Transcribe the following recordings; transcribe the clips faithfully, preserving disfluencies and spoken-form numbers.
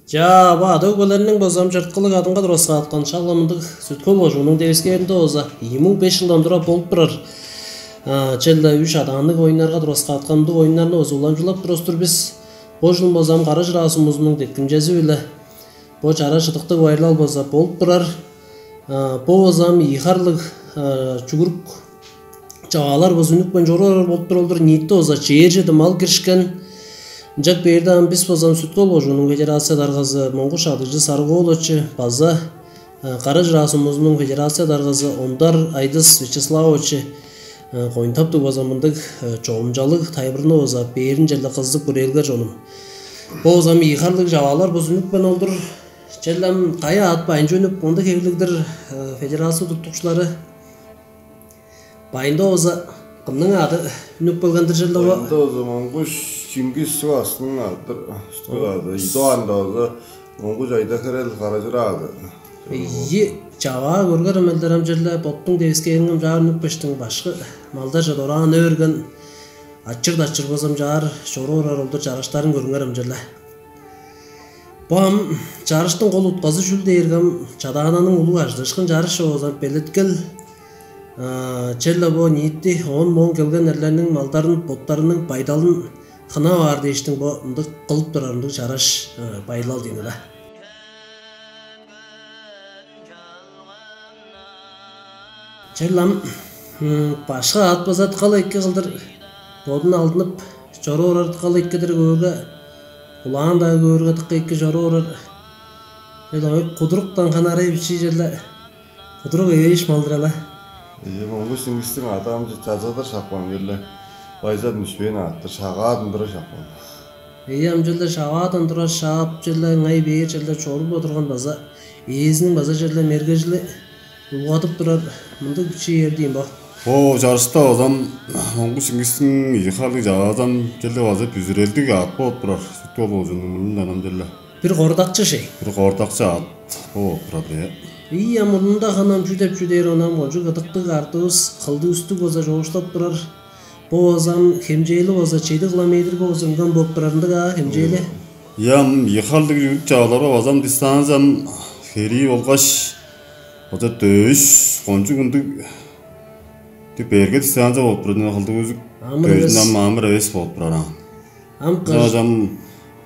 Чаа, ба ада өгбелерниң база ам чырткылыг адынга тураскааткан шак-ла мындыг Сүт-Хөл кожууннуң девискээринде база ийи муң беш чылдан тура болуп турар. Челде үш адаанныг оюннарга тураскааткан ындыг оюннарны база уламчылап турар-дыр бис. Бо чылын база ам Кара-Чыраа сумузунуң деткимчези-биле бо чара шыдыктыг байырлал база болуп турар. Бо база ам ийи харлыг чүгүрүк чаваалар база үнүпкен чоруурар болуп турар-дыр. Ниити база чээрчеди мал киришкен. Ынчап бээрде ам бис база ам Сүт-Хөл кожууннуң федерация даргазы Монгуш Адыгжы Сарыг-оолович база Кара-Чыраа сумузунуң федерация даргазы Ондар Айдыс Вячеславович коюн таптыг база мындыг чогумчалыг тайылбырны база бээрин черле кызып көрээлиңер, чонум. Бо база ам ийи харлыг чаваалар база үнүпкен ол-дур. Черле ам кайы аът байынче үнүп, мындыг хевирлиг-дир, федерация удуртукчулары? Байында база кымның аъды үнүп келген-дир черле бо? Байында база Монгуш Чингис Чувашның аъды-дыр. Чуваш аъды. Идо аъдында база Монгуш Айда-Херел Кара-Чыраа аъды. Ийи чаваа көргер, ам элдер ам черле боттуң девискээриңге ам чаа үнүпкештиң, башкы малдарже дораан өрген, ачыр-дачыр база ам чаар чоруурар ол-дур, чарыштарын көрүңер ам черле. Бо ам чарыштың кол утказы чүл дээрге ам Чадаананың улуг ажыдыышкын чарышы база ам белеткел. Черле бо ниити оон-моон келген эрлерниң малдарын, боттарының байдалын хынап аар дээштиң бо ындыг кылып турар ындыг чараш байырлал дийин-не. Черле ам башкы аът база дыка-ла эки кылдыр бодун алдынып чоруурар, дыка-ла эки-дир көөрге, улаан-даа көөрге дыка эки чоруурар. Черле ам кудуруктан ханары бичии черле кудурук эвээш мал-дыр але. Ийе, Монгуш Чингистиң аъды ам чазадыр шапкан, черле байза дүнүшпээн аът-тыр, шагаадан тура шапкан. Ийе, ам черле шагаадан тура шаап, черле ыңай бээр черле чоруп олурган, база ээзиниң база черле мергежили улгадып турар мындыг бичии эр дийин бо. Бо чарышта база ам Монгуш Чингистиң ийи харлыг чаваазы ам черле база бүзүрелдиг аът болуп турар. Сүт-Хөл кожууннуң мурнундан ам черле бир кордакчы шей. Бир кордакчы аът болуп турар, ийе. Ийе, мурнунда ханам чүү деп чүү дээр, оон ам кончуг ыдыктыг аъдывыс, кылдыг-үстүг база чоокшулап турар. Бо база ам хемчээли база чеди километрге база үнген болуп турар ындыг аа, хемчээли. Ийе, ам ийи харлыг чүгүрүк чавааларга база ам дистанция ам херии болгаш база дөөш кончуг ындыг, тип, берге дистанция болуп турар, кылдыг-үзүк. Амыр эвес. Дөөзүнде ам амыр эвес болуп турар аан. Ам кыш. Ынчангаш ам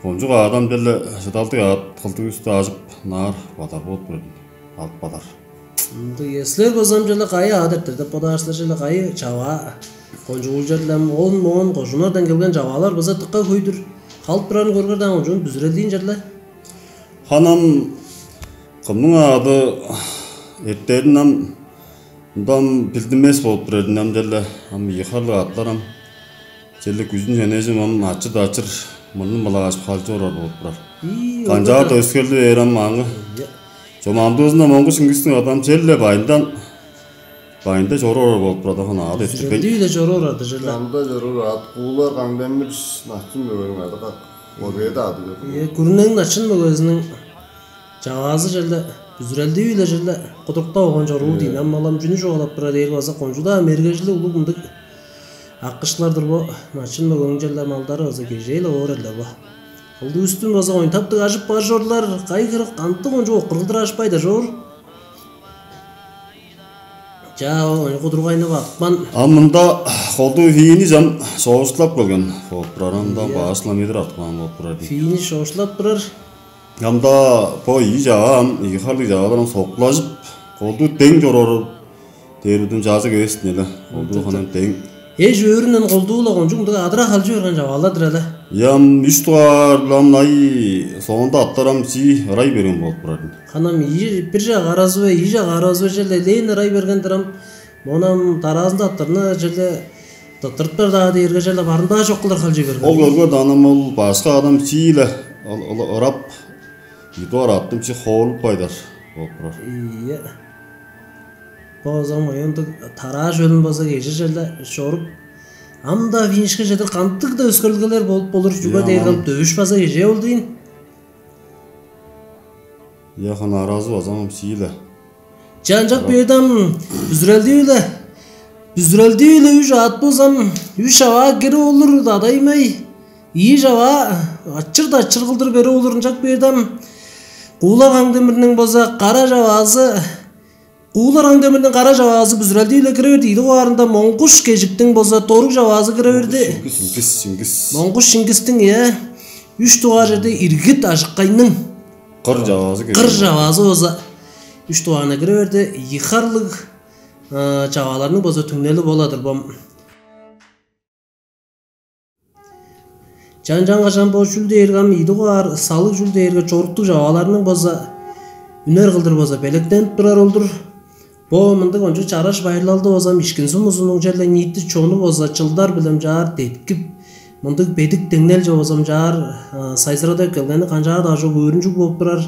кончуг аът ам черле шыдалдыг аът, кылдыг-үстү ажып, ынаар бадар болуп турар. Алып бадар. Ындыг, силер база ам черле кайы аът эртер деп бодаар силер, черле кайы чаваа кончуг-ла черле ам? Оон-моон кожууннардан келген чаваалар база дыка хөй-дүр. Халып турарын көргер даан, кончуун бүзүрелдиин черле. Ханам кымның аъды эртерин ам мында ам билдинмес болуп турар ийин ам черле. Ам ийи харлыг аъттар ам черле күзүн-шенежин ам ачыр-дачыр мурнун былаажып халчып орар болуп турар. Ийе, канчаар-даа өскерли бээр ам аңы. Ийе. Чомамдыызында Монгуш Чингистиң аъды ам черле байындан, байында чоруп орар болуп турар, хан аът эртирбейн. Бүзүрелдии-ле чоруп орар-дыр черле. Чамда чоруп орар аът Куулар Каңдемир Начын мөгениң аъды, как. Ол бээр-даа аъды чок. Ийе, Күрүнениң Начын мөгезиниң чаваазы черле бүзүрелдии-ле черле кудуруктап алган чоруур дийин. Ийе. Ам ол ам чүнү чугаалап турар дээрге, база кончуг-даа мергежили улуг мындыг аккыштар-дыр бо. Начын мөгениң черле малдары база кежээ-ле боор эрлер бо. Кылдыг-үстүн база оюн таптыг ажып бар чорлар, кайы хире кандыг кончуг оккур кылдыр ажып бар-дыр чоор. Чаа, ону кудурук айнап артпан. Ам мында колдуу финиш ам шоошулап келген болуп турар. Ам мында. Ийе. Баш километр артып каан болуп турар дийин. Финиш шоошулап турар. Ам-даа бо ийи чаваа, ам ийи харлыг чаваалар ам соккулажып, колдуу дең чоруур дээр удум чаажык эвес-тир ийин але. Колдуу ханам дең. Эш өөрүнен колдуу-ла кончуг мындыг адыра халчы берген чаваалар-дыр але. Ийе, ам үш дугаар-биле ам ай соонда аъттар ам чии ырай берген болуп турар. Ханам ийи, бир чак аразы бе, ийи чак аразы бе, черле элээн ырай берген-дир ам. Моон ам дараазында аъттарны черле тырттырыптар-даа дээрге, черле барын-даа чок кылдыр халчы берген. Ол көргер даан, ам ол башкы аът ам чии-ле ол, ол ырап, ийи дугаар аът ам чии хоорулуп кадар болуп турар. Ийе. Бо база ам оюндуг тараа шөлүн база кежир черле чоруп, ам-даа финишке чедир кандыг-даа өскерилгелер болуп болур, чүге дээрге ам дөш база кежээ болду ийин. Ийе, хан аразы база ам чии-ле. Чаа, ынчап бээрде ам бүзүрелдии-ле, бүзүрелдии-ле үш аът болза ам, үш чаваа кирип олур, дадайым-ай. Ийи чаваа ачыр-дачыр кылдыр берип олур, ынчап бээрде ам Куулар Каңдемирниң база кара чаваазы, Куулар Каңдемирниң кара чаваазы бүзүрелдии-биле кире берди. Ийи дугаарында Моңгуш Кежиктиң база доруг чаваазы кире берди. Чингис, Чингис. Моңгуш Чингистиң, я, үш дугаар черде Иргит Ажыккайның кыр чаваазы кире кыр берди. Чаваазы база үш дугаарына кире берди. Ийи харлыг чавааларның база түңнели боладыр бом. Чанчан кажан бо чүл дээрге ам ийи дугаар салыг чүл дээрге чоруктуг чавааларның база үнер кылдыр база белектенип турар олдур. Бо мындыг ончу чараш байырлалды база ам ишкин сумузунуң черле ниити чону база чылдар билем чаар деткип, мындыг бедик деңнелче база ам чаар сайзырадып келгени канчаар-даа чок өөрүнчүг болуп турар.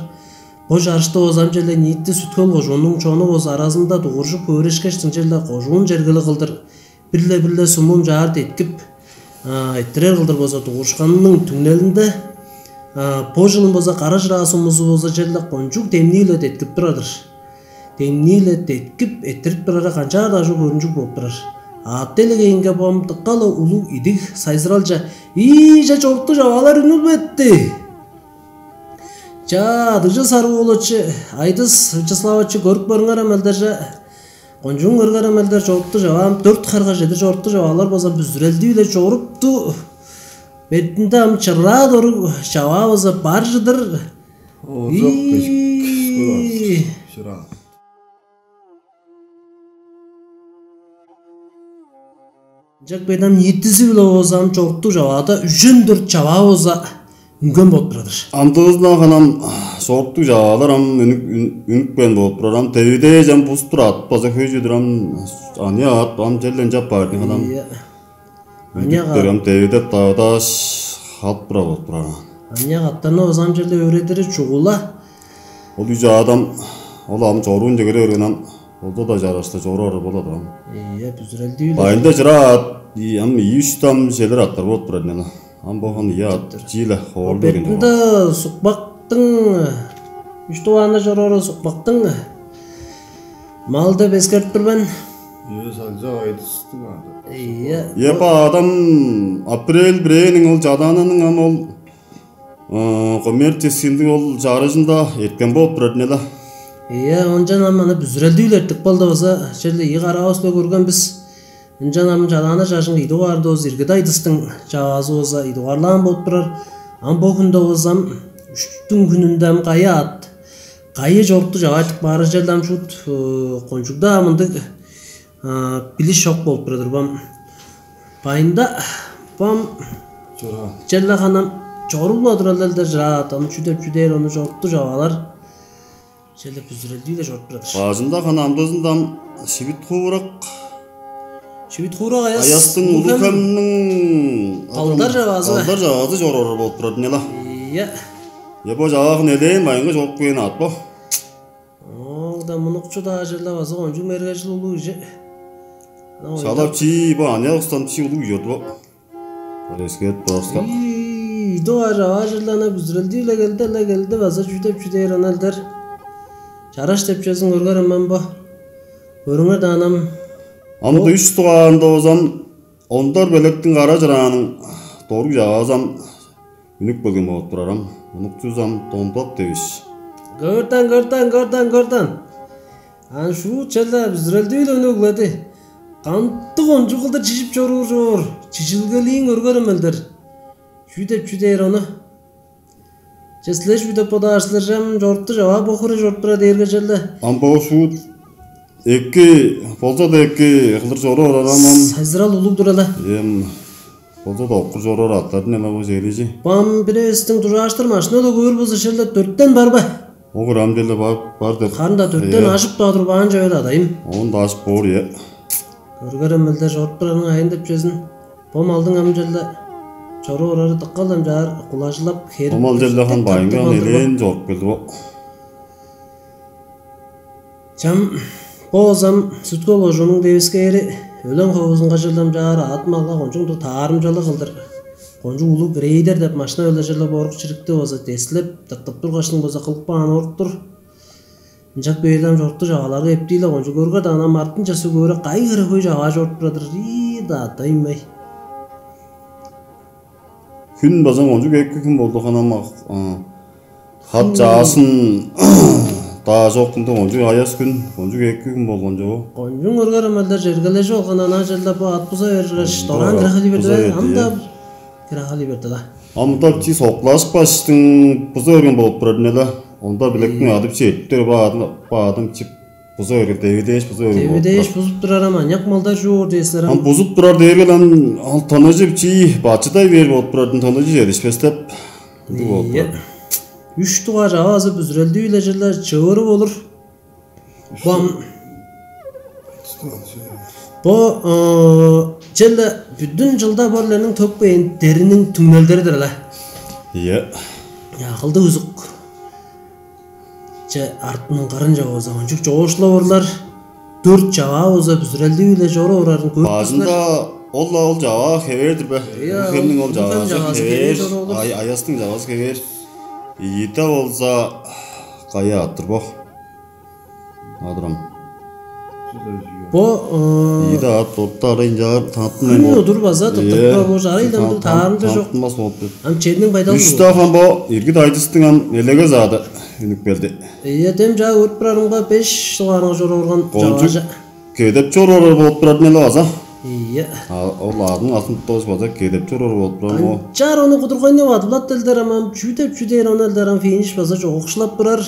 Бо чарышты база ам черле ниити Сүткөл кожууннуң чону база аразында дугуржуп өөрешкештиң черле кожуун чергели кылдыр бир-ле-бир-ле сумум чаар деткип, а, эрттирер кылдыр болза дугурушканының түңнелинде, а, бо чылын болза кара чыраа сумузу болза черле кончуг демнии-ле деткип турар-дыр. Демнии-ле деткип эрттирип турары канчаар-даа чок көрүнчүг болуп турар. Аът делегейинге бом дыка-ла улуг идиг сайзыралча ийже чоруктуг чаваалар үнүл бетти. Чаа, адыжы сарыуулачы, Айдыс Вячеславовичи көрүп көрүңер эмелдерже. Кончуун көргер эмелдер чорукту чаваам дөрт харга чеди чорукту чаваалар база бүзүрелдии-биле чорупту. Бетинде ам чыраа доруг чаваа база бар чыдыр. Озок бежик. Чыраа. Ынчак бедам ниитизи-биле оозам чоруктуг чаваада үжен дөрт чаваа ооза үнген болуп турар-дыр. Амдыызындан ханам чоруктуг чаваалар ам үнүк үнүкпен болуп турар. Ам девидээш ам бус турат база хөй чүдүр ам ания ат ам челден чап баар ханам. Аняга. Ам девидеп давдааш халып тура болуп турар. Аняга аттарны оозам челде өөредири чугула. Ол үже адам ол ам чоруун чегере берген ам олда да жарашта чору ары болады ам. Ийе, бүзүрелдүү. Байында чыра ат ам ийи үч там челер аттар болуп турар нена. Ам болган ийи ат чииле хоор берген. Бетинде сукпактың үч тувааны чорору сукпактың мал деп эскертип тур мен. Ийе, санча айдыстың ады. Ийе. Епа адам апрель бирээниң ол чадаананың ам ол коммерческиндиг ол чарыжында эрткен болуп турар нела. Ийе, ончан ам аны бүзүрелдиилер тык болду база черле ийи караавыс-биле көрген бис. Ынчан ам чадаана чажың ийи дугаардывыс иргиде айдыстың чаваазы болза ийи дугаарлаан болуп турар. Ам бо хүнде болзам үштүң хүнүнде ам кайы аът кайы чорукту чаваайтып баары черле ам шуут кончугда ам ындыг билиш чок болуп турар бам. Байында бам чораа. Черле ханам чорулла туралдалдар чыраат ам чү деп чү дээр ону чорукту чаваалар. Черле бүзүрелдии-ле чоруп турар. Бажында хана амдызында ам шивит хуурак. Шивит хуурак аяс. Аястың улуг хемниң балдар чаваазы. Балдар чаваазы чорор болуп турар нела. Ийе. Е бо чаваахын элээн байынга чоруп кээн аат бо. Ол да мунукчу даа черле база кончуг мергежил улуг кижи. Шалап чи бо аныяк устан чи улуг кижи орду бо. Эскерт баска. Иду ара ажырлана бүзүрелди-ле келди-ле келди база чүдеп чүдээр аналдар. Чараш деп чөзүн көргөрөм мен бо. Көрүңөр даанам. Амды үч дугаанда озам ондар белектин кара чырааның доруг чагаазам үнүп келген болуп турарам. Унукчузам домдок дебиш. Көрдан көрдан көрдан көрдан. Ан шуут чалда бүзүрелдүүл ону углады. Кантык ончуг кылдыр чижип чоруур чоор, чижилгелиин көргөрөм элдер. Чүү деп чүү дээр ону? Че силер чүү деп бодаар силер чам чорупты чаваа бо хире чоруп тура дээрге челде. Ам бо шуут эки болза да эки кылдыр чоруур араман. Сайзырал улуг тур эле. Эм болза да окур чоруур аттарын эме бо жерижи. Бам бирээстиң дужааштыр машина да көөр болза челде дөрттен бар ба? Огур ам деле бар бар деп. Харын да дөрттен ажып тура турбаан чүве да адайым. Оон да ажып боор е. Көргөрем элде чоруп турарың айын деп чөзүн. Бо малдың ам челде чоруп орары дыккалдан чаар кулажылап херип. Бо мал челде хан байыңга элээн чоруп келди бо. Чам бо озам сүткө ложунуң девискээри өлең ховузунга чылдам чаар аат малга кончуңду таарымчалыг кылдыр. Кончуг улуг рейдер деп машина өлежерле борук чирикти база деслеп, тыртып тургашның база кылып каан оруктур. Ынчак бээрден чортту чагааларга эптииле кончуг көрге даана мартынча сөөгөөрө кайы хире хөй чагаа чоруп турадыр. Ии да атайынмай. Хүн база кончуг эки хүн болду ханамак. Хат чаасын даа чок, ында кончуг аяс хүн, кончуг эки хүн болган чогу. Кончуң көргер амалдар чергележип алган анаа чалда бо ат буза бергеш, дораан кыра хали берди. Ам-да кыра хали берди-ла. Ам-да чи соктулашкаштың буза берген болуп турар-дыр ийин-ле. Онда билектиң адып чептер баадым чип буза берген, девидээш буза берген болуп турар. Девидээш бузуп турар, ам аныяк малдар чуур дээсилер. Ам бузуп турар дээрге ам ал тыныжып чи бачыдай бээр болуп турар-дыр, тыныжы чедишпес деп. Ындыг болуп турар. Үш дугаар чаваазы бүзүрелдии-биле черле чыырып болур. Бо бо черле бүдүн чылда борларның төкпээн дериниң түңнелдери-дир-ле. Ийе. Акылды үзүк. Че артының кырынче болза кончуг чоошулап орлар. Дөрт чаваа болза бүзүрелдии-биле чоруп орарын көрүп турар. Бажында ол-ла ол чаваа хевээр-дир бе? Ийе, Хемниң ол чаваазы хевээр, аястың чаваазы хевээр. Ийиде болза кайы аттыр бо? Адырам. Бо ийиде ат отта арай ынчаар таныттым мен. Күн удур база тыптып бо арай-ла таарымда чок. Ам черниң байдалы. Үш дахам бо ирги дайдыстың ам элеге заада үнүп келди. Ийе, дем чаа көрүп турарымга беш дугаарыңга чоруп орган кончуг чаваажа. Кедеп чоруур болуп турар мен база. Ийе. Ол аадын атын тутпас база кедеп чоруур болуп турар. Канчаар ону кудургайны бадылат делдер амам чүү деп чүү дээр ону элдер ам финиш база чогукшулап турар.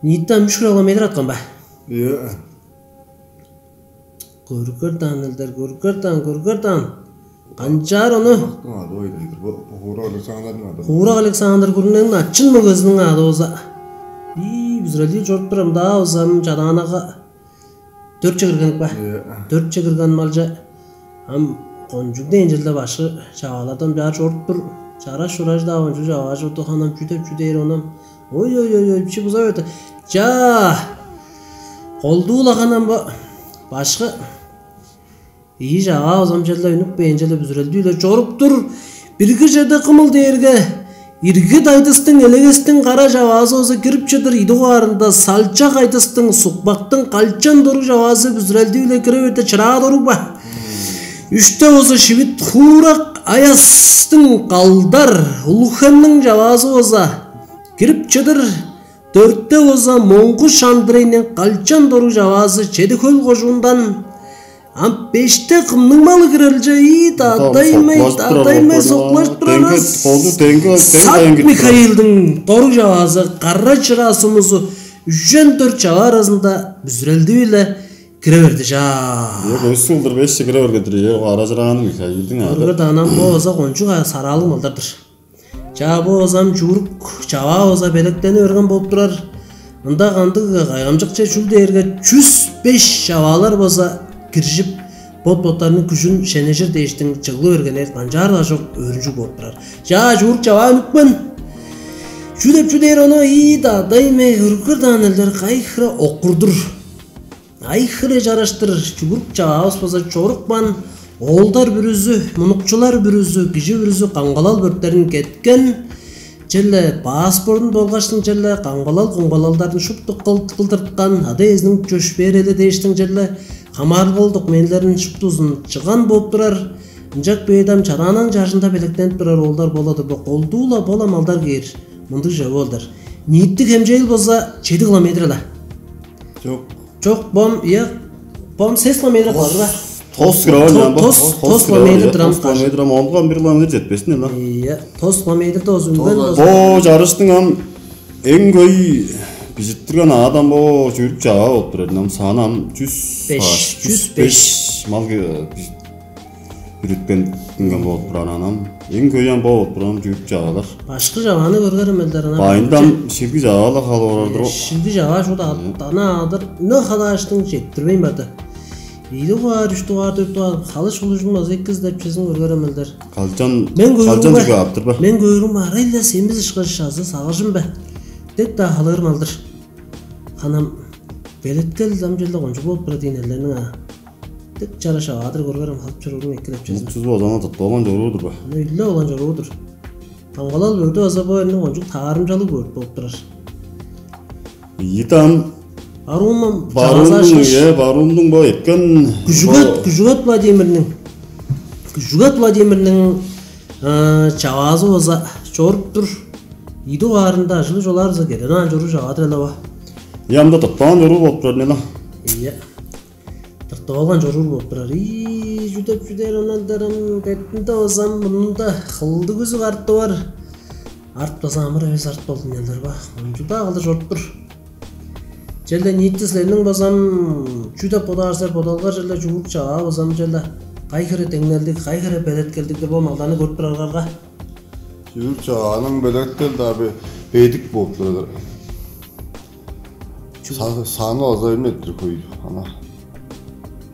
Ниитте ам үш километр аткан ба? Ийе. Көргөр даан элдер, көргөр даан, көргөр даан. Канчаар ону? Ады ойдайдыр. Бу Хуурак Александрның ады. Хуурак Александр күрүнениң ачын мөгезиниң ады болза. Ии, бүзүрелдии чоруп турам даа болза ам чадаанага дөртче кирген ба? Дөртче кирген малча. Ам кончуг дээн челде башкы чаваалардан бяар чоруп тур. Чараш чураш-даа кончуг чаваа чорду ханам чүү деп чүү дээр онам. Ой ой ой ой чи буза берди. Чаа. Колдуулаганам бо башкы. Ийи чаваа озам челде үнүп бээн челде бүзүрелдүү-ле чоруп тур. Бирги черде кымыл дээрге ирги дайдыстың элегестиң кара чаваазы болза кирип чыдыр идугаарында салчак айдыстың сукпактың калчан доруг чаваазы бүзүрелдүү-ле кире берди чыраа доругба. Үште болза шивит хуурак аястың калдар улухемниң чаваазы болза кирип чыдыр. Дөртте болза моңгуш андырыйның калчан доруг чаваазы чеди хөл кожуундан. Ам беште кымның малы кирелче ии дадаймай дадаймай соклашып турарас. Михаилдың доруг чаваазы кара чыраа сумузу үжен дөрт чаваа аразында бүзүрелдип эле кире берди чаа. Өссү кылдыр бешче кире бергедир ара чырааны Михаилдиң ады. Көргөр даанам бо база кончуг сараалыг малдардыр. Чаа бо базам чуурук чаваа база белектени берген болуп турар. Ында кандыг кайгамчыкче чүл дээрге чүс беш чаваалар база киржип, бот-боттарының күжүн шенежир дээштиң чыглы бергенээр канчаар-даа чок өөрүнчүг болуп турар. Чаа чуурук чаваа үнүпкен. Чүү деп чүү дээр ону ии даадай ме өргүр даан элдер кайхыра оккурдур. Ай хире чараштыр чүгүрүк чаваавыс база чорупкан оолдар бүрүзү, мунукчулар бүрүзү, кижи бүрүзү камгалал бөрттерин кеткен. Черле паспортун долгаштың черле камгалал куңгалалдарын шупту кылдырткан ада-эзиниң чөпшээрели дээштиң черле хамаарылгал документилерин шуптузун чыган болуп турар. Ынчак бээдам чадаанаң чажында белектенип турар оолдар бола турба колдуу-ла бола малдар кээр. Мындыг чөп оолдар. Ниитти хемчээл болза чеди километр-ла. Чок. Чок, бом, я, бом сес километр кылады ба? Тос километр ам, тос километр ам, тос километр ам, ондуган бир километр жетпесин ла. Iya, тос километр да озунган. Бо жарыштың ам эң көй бижиттирген адам бо чүрүк чагаа болуп турар. Ам саны ам жүз беш, жүз беш мал бүрүткенген болуп турар анам. Эң көйен болуп турар чүрүк чагаалар. Башкы чагааны көргер эмелдер анам. Байындан шилги чагаала халып орардыр. Шилги чагаа шууда аттана адыр. Ны халааштың жеттирбейн барды. Ийди кугаар, үч дугаар, төрт дугаар халыш улужун база эккиз деп чезин көргер эмелдер. Калчан мен калчан көрүм чүгө аптыр ба? Мен көрүм арайла семиз ышкаш шазы сагыржын бе? Дек да халыыр малдыр. Ханам белеткел зам челде кончуг болуп тура дейн элдерниң а. Дык чара шаваадыр көргерем халып чорууруң эккелеп чезин. Мукчузу озана тыпталган чоруур-дур бе? Аны үлле болган чоруур-дур. Камгалал бөрдү база бо эрниң кончуг таарымчалыг бөрт болуп турар. Ийи даан. Баруунман Барууннуң, э, барууннуң бо эткен Күжүгөт, Күжүгөт Владимирниң Күжүгөт Владимирниң чаваазы база чоруп тур. Ийи дугаарында ажылы чолаарза, кеденаан чоруур чагаадыр эле ба? Ямда тыптаан чоруур болуп турар нела. Ийе. Тыртып алган чоруур болуп турар. Ии, чүдеп чүдээр оналдарым, бетинде озам мурнунда хылдыг үзүг арты бар. Арт база амыр эвес арт болдун ялдар ба? Ончугда кылдыр чоруп тур. Челден ниитти силерниң базам чү деп бодаар силер, бодалгар челе чуурук чагаа базам челе кай хире деңнелдиг, кай хире белеткелдиг деп ол малдарны көрүп турарга. Чүүр чагааның белеткел-даа бе-, бедик болуп турар. Чү- Са- саны база эмнеттир хөй ана.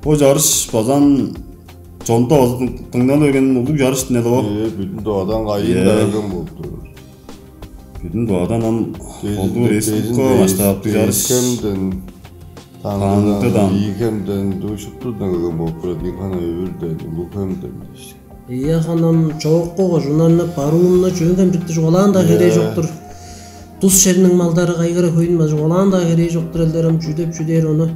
Бо жарыш базан чонда база дыңналы берген улуг жарыш динеле бо. Э, бүтүн доодан кайын Э. Дайган болуп турар. Бүтүн доодан ам Дезин- олдур дезин республика дезин масштабтыг жарыш. Дезкемден, Таңдыдан. Таңдыдан, ийикемден, душуптудан келген болуп турар. Дихана өвүрден, улукемден дээш. Ийе, ханам, чоокку кожунарны баруунна чөөн кемдикти чугаалаан-даа херээ Э. Чок-тур. Тус черниң малдары кайгыра хөйүн база чугаалаан-даа херээ чок-тур, элдерим, чүдеп чүдээр ону.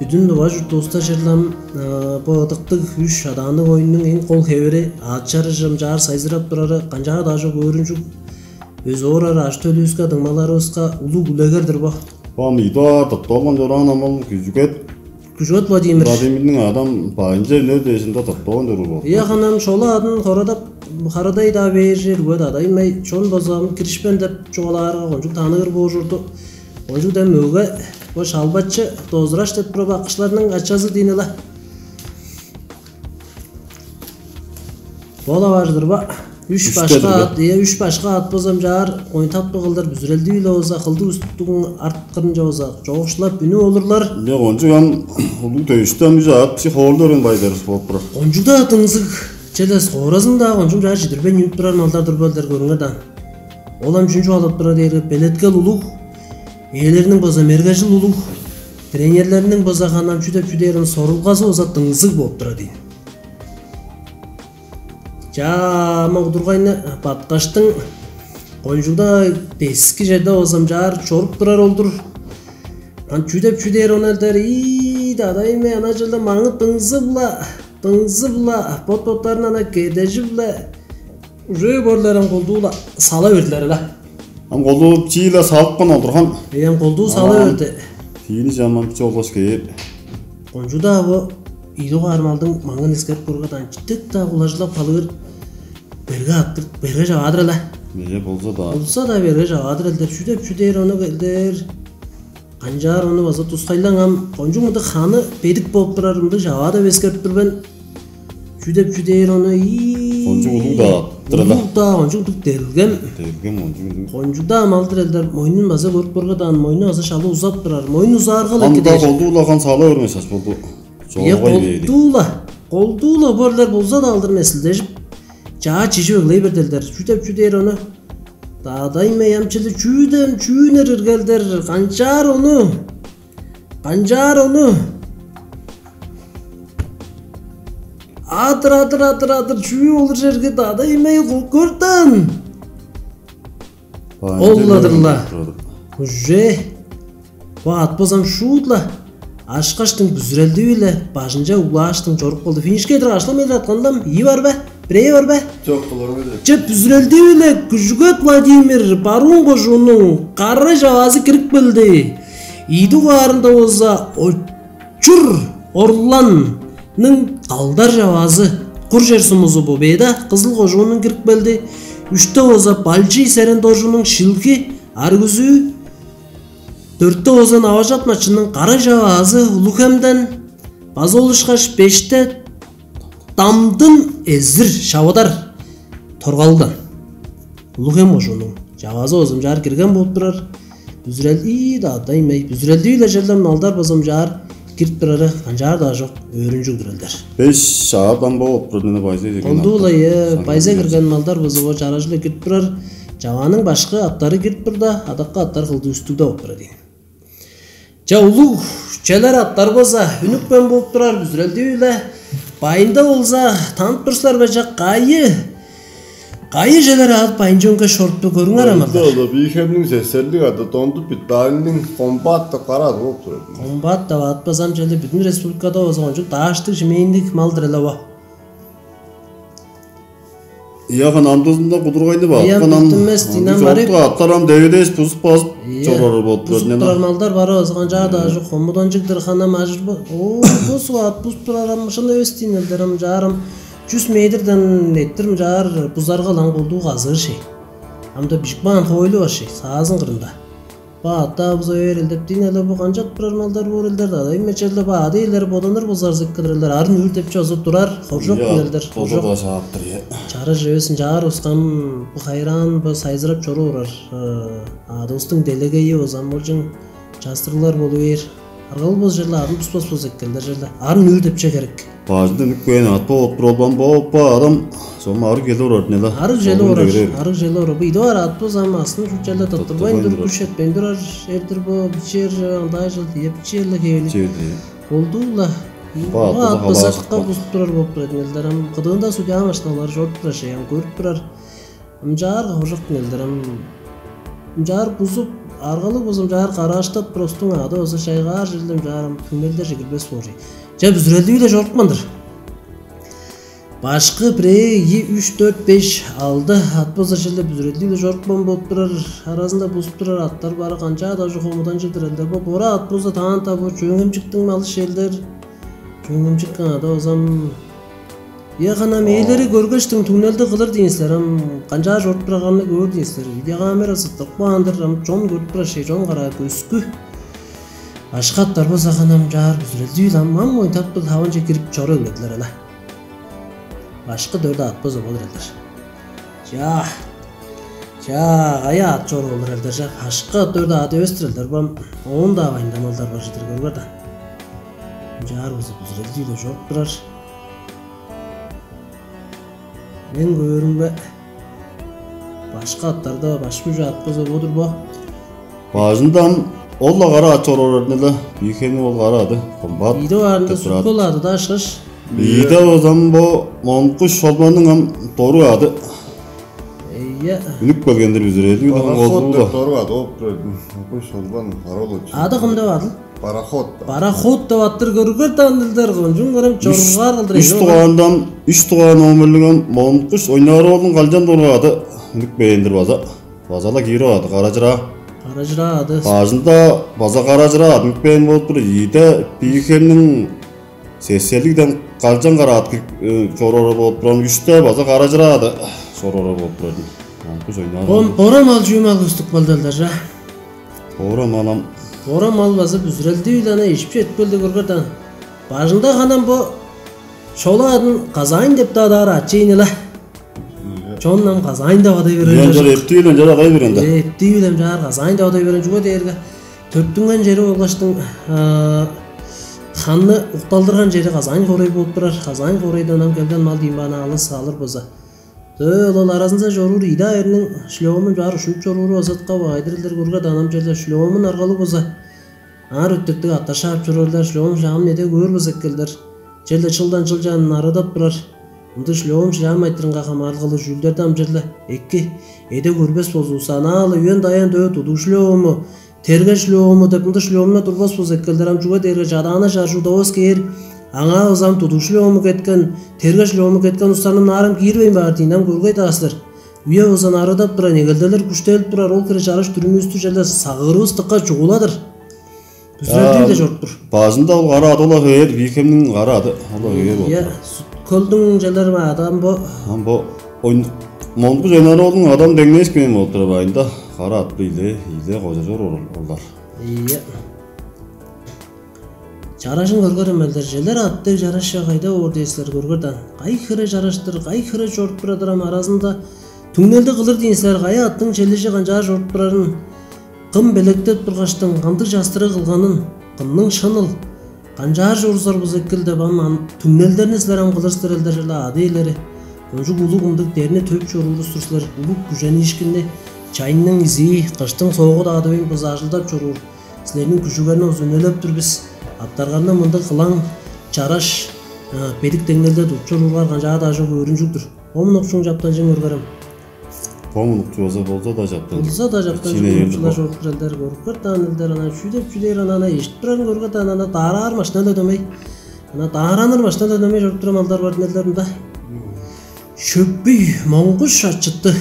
Бүдүн Тыва чуртувуста черлам бо ыдыктыг үш адаанныг оюннуң эң кол хевири аът чарыжым чаар сайзырап турары канчаар-даа чок өөрүнчүг өзү орар аш төлүүскө дыңмаларывыска улуг үлегер-дир бо. Бо ам идо аар тыпталган чораан ам ол күжүгет Күжүгет Владимир. Владимирниң адам баайынча үнер дээшинде тыпталган чоруур болду. Ия ханам шола адын хорадап харадай-даа бээр чер үгет адаймай чон база ам киришпен деп чугаалаарга кончуг таныыр боор чорду. Кончуг дем мөге бо шалбачы дозураш деп туруп аккышларның ачазы диин ыла. Бола бажыдыр ба? Үш Үштедир башка бе? Ат, ие, үш башка ат базам чаар ойнтапты кылдыр бүзүрелдии-биле болза, кылдыг үстүктүгүң арткырынча болза, чогушлап үнүп олурлар. Ие, кончуг ам улуг дөйүштү ам үже ат чи хоорулу өрен байдыр болуп турар. Кончугда дыңзыг челес хоразын-даа кончуг чаар чидирбейн үнүп турар малдар турбалдар көрүңер даан. Ол ам чүнчү алып турар дээрге белеткел улуг, ээлерниң база мергежил улуг, тренерлерниң база ханам чүдеп чүдээрин сорулгазы база дыңзыг болуп турар дейн. Чаа, ама удургайны баткаштың кончугда дески черде базам чаар чоруп турар олдур. Ан чүдеп чүдээр онелдер ии дадайме ана жылда маңы дыңзы-бла, дыңзы-бла, бот-боттарын ана кедежи-биле уже борларан колдуула сала бердилер ла. Ам колдуу чииле салыпкан олдурган. Эм колдуу сала Ам берди. Тиини жаман биче олгаш кээр. Кончуда бу ийи дугаар малдың маңын искеп көргөдөн читтик-даа кулажылап халыыр берге аттыр берге жаваадыр эле. Меже болза да. Болза да берге жаваадыр элдер чүдеп чүдээр ону келдер. Канчаар ону база тускайлаң ам кончуг мындыг ханы бедик болуп турар мындыг жаваада бескерип тур мен. Чүдеп чүдээр ону ии. Кончуг улуг-даа аттыр эле. Улуг-даа кончуг мындыг делгем. Делгем кончуг улуг. Кончугда амалдыр элдер мойнун база көрүп көргөдаан мойну база шалы узап турар. Мойну узаарга эле Анда кедер. Колдуулаган сала өрмес аш болду. Ийе, Жолгой бээди. Колдуула. Колдуула борлар болза да алдыр месилдежип. Чаа чижип эглей берделдер. Чүдеп чүдээр ону. Даадайм аямчылы чүүдем чүүнер иргелдер. Канчаар ону? Канчаар ону? Адыр адыр адыр адыр чүү болур черге даадайм ай коккортан. Олладырла. Уже бо ат базам шуудла ашкаштың бүзүрелдиви-ле бажынча углааштың чоруп калды. Финишке дыр ашлам-еле атканлам ийи бар бе? Бирээ бар бе? Жок, кылырым эле. Че бүзүрелдиви-ле күжүгөт Владимир Баруун кожуунуң кара чаваазы кирип келди. Ийи дугаарында болза Очур Орланның калдар чаваазы кур чер сумузу бу беда кызыл кожуунуң кирип келди. Үште болза Балчый Серен доржунуң шилги аргүзүү. Дөртте болза Наважат мачының кара чаваазы Улуг-Хемден база ол ышкаш беште Дамдын эзир шавыдар торгалдан. Улуг-Хем кожуунуң чаваазы озумчаар кирген болуп турар. Бүзүрел ии даадаймай. Бүзүрелдии-ле черден малдар бозумчаар кирип турары канчаар-даа чок өөрүнчүг дүрелдер. Беш шаадан болуп турдуна байза деген. Колдуула е байза кирген малдар бозуго чаражылы кирип турар. Чавааның башкы аттары кирип турда, адакка аттар кылды үстүгде болуп турар дейн. Ча улуг челер аттар болза үнүпкен болуп турар бүзүрелдии-биле. Байында болза танып тур силер бе чак кайы? Кайы челер аът байынчы өңге шоруппе көрүңер амалда. Ола бийхемниң сесерлик ады Донду Питалиниң комбат деп караады болуп турар. Комбат деп аът базам челе бүтүн республикада болза кончуг дааштыг шимээндик малдыр эле бо. Ия, хан амдызында кудургайны баап, хан ам бүтүнмес динам бар. Чоруктуг аъттар ам дегедээш бузуп базып чоруур болуп турар. Бузуп турар малдар бар, озуган чаа даажы хомуданчыгдыр, хан ам ажыр бо. Оо, бо суг аът бузуп турар ам, шын эвес дийин элдер ам, чаарым чүс метрден эттирим чаар бузарга лаң болдуу казыыр шей. Амда бижик баан хойлу бар шей, саазын кырында. Бо аъттаавыс оер элдептиин эле, бо канчап турар малдар боор элдер-даа. Эми черле бо адыйлар боданыр болзар зыккыдыр элдер. Арын үүр деп чозуп турар, хоржок элдер. Хоржок. База шааптыр, е. Чары жевесин чаар ускам, бо хайраан, бо сайзырап чору урар. Аадывыстың делегейи озам болчуң частырыглар болу бээр. Аргал боз черле арын туспас болза эккелдер черле. Арын үүр деп че керек. Бажында үнүп кээн аът бо отур олбан бо, бо адам сом арыг чели орар не-ла. Арыг чели орар, арыг чели орар. Бу идип аар аът бо зам астын чүчеле тыттырбайн тур, күш этпейн турар эрдир бо бичер андаа чыл диеп черле хевели. Чеди. Болду-ла. Бо аът бо база аът база халаашып бузуп турар болуп турат нелдер ам. Кыдыында судья машиналар чоруп турар шеям көрүп турар. Ымчаар хоржок нелдер ам. Ымчаар бузуп, аргалыг бузуп, ымчаар карааштап, простуң аады база чайгаар черле ымчаар ам түңнелдерже кирбес боор. Че бүзүрелдүү-ле чорупкан-дыр. Башкы бирээ ийи үч дөрт беш алды ат болза черле бүзүрелдүү-ле чорупкан болуп турар, аразында бузуп турар аттар бары канчаа дажы хомудан чедир элдер. Бо бора ат болза таан табы чөңемчиктиң малы шелдер. Чөңемчик ада озам. Ия хана мээлери көргөштүң түңнелди кылыр дейн силер ам, канчаа чорудуп турарны көөр дейн силер. Видеокамера сыттык баандыр ам, чон көрүп турар шей, чон караа көскү. Ашкаттар болза ханам чаар бүзүрелдүү ам, ам ойнап бул хаванче кирип чору ыңгыдылар ала. Башкы дөрдү ат болза болур элдер. Чаа. Чаа, кая ат чору болур элдер чаа. Башкы ат дөрдү ат өстүр элдер бам. Оон-даа байындамалдар бар чыдыр көргөр да. Чаар болза бүзүрелдүү-ле чоруп турар. Мен көөрүмге башка аттарда баш күжү ат болза бодур бо. Бажында ам ол-ла кара ат чоруур эрдинеле, Бийхемниң ол кара ады Комбат. Ийде баарында деп турар. Сүткүл ады да ашкаш. Ийде озам бо Монгуш Шолбанның ам доруг ады. Ийе. Үнүп келгендир бүзүрээди. Пароход деп доруг ады болуп турар. Монгуш Шолбан паролочу. Ады кым деп адыл? Пароход. Пароход деп аттыр көргөр даан дилдер кончуң көрөм чоргаар кылдыр. Үш дугаандан, үш дугаан номерлигем Монгуш ойнаар оолдуң калчан доруг ады үнүп бээндир база. База-ла киирип ады, каражыраа. Каражыраа ады. Бажында база каражыраа ады үнүп бээн болуп тур. Ийде Бийхемниң сесселигден калчан караат чорора болуп туран, үште база каражыраа ады чорора болуп турар. Монгуш ойнаар. Бом борам ал чүүм ал көстүк балдалдар жа. Бора малам. Бора мал база бүзүрелди-биле ана ишип четпелди көргөр даан. Бажында ханам бо шола адын казаайн деп-даа даар ачейни-ла. Чон нам казаайн деп адай берген. Янчар эптиил янчар адай берген да. Эптиил янчар казаайн деп адай берген чуга дээрге төптүнген чери болгаштың ханны укталдырган чери казаайн хорой болуп турар. Казаайн хоройдан ам келген мал дийин баана алыс алыр болза. Дөө ол аразынза чоруур ийде айырның шлемин чаар ушунуп чорууру озатка баайдырылдыр көрге данам черле шлемин аргалыг болза, аар өттүктүг аттар шаап чоруулар шлем шаам неде көөр болза эккелдер. Черле чылдан чылчаан арыдап турар. Ындыг шлем шаам айтырынга хамаарылгалы чүүлдерде ам черле эки эде көрбес болзувусса, анаалы үен даян дөө тудуг шлему, тергеш шлему деп ындыг шлемуна турбас болза эккелдер ам чүге дээрге чадаана чаржуудавас кээр. Аңаа ызам тудуг шлему кеткен, тергеш шлему кеткен устарның наарам киирбейн баар диин ам көргей-даа силер. Үе узан арыдап турар, негелделер күштелип турар, ол хире чараш дүрүмүстү черле сагыырывыс дыкка чугуладыр. Бүзүрелдүү-ле чоруп тур. Бажында ол кара ады ола хевээр, Бийхемниң кара ады ола хевээр болуп. Сүткөлдүң челер ма адам бо. Ам бо Монгуш Ойнар оолдуң адам деңнээшкен болуп турар баайында. Кара ат биле, иле кожажор олар. Ийе. Чаражын көргөрүм элдер, челер аттыг чараш ча кайда боор дээсилер көргөр даан. Кай хире чараштыр, кай хире чоруп турадыр ам аразында түңнелди кылыр диин силер, кай аттың челижи канчаар чоруп турарын, кым белектеп тургаштың, кандыг частырыг кылганын, кымның шыныл, канчаар чорузар буза эккел деп ам түңнелдерни силер ам кылыр силер элдер черле ады ээлери. Кончуг улуг ындыг дерни төп чоруурустур силер, улуг күжениишкинни, чайның изии, кыштың соогу-даа дөйн бызаажылдап чоруур. Силерниң күжүгерни узунелеп тур бис. Аптарганда мындыг кылаң чараш бедик деңнелде тутчур уруглар канчаар-даа чок өөрүнчүг-дүр. Омун окчуң чаптанчың өргерем. Омун окчу база болза-даа чаптанчык. Болза-даа чаптанчык. Чине ем чула чок. Чоруп туралдар көрүп көрт даан элдер ана чүү деп чүдээр ана ана эшип турарын көргөт даан ана даараар машина да дөмей. Ана даараныр машина да дөмей чоруп турам алдар бар нелдер мында. Шөппүй, Моңгуш Ачыты.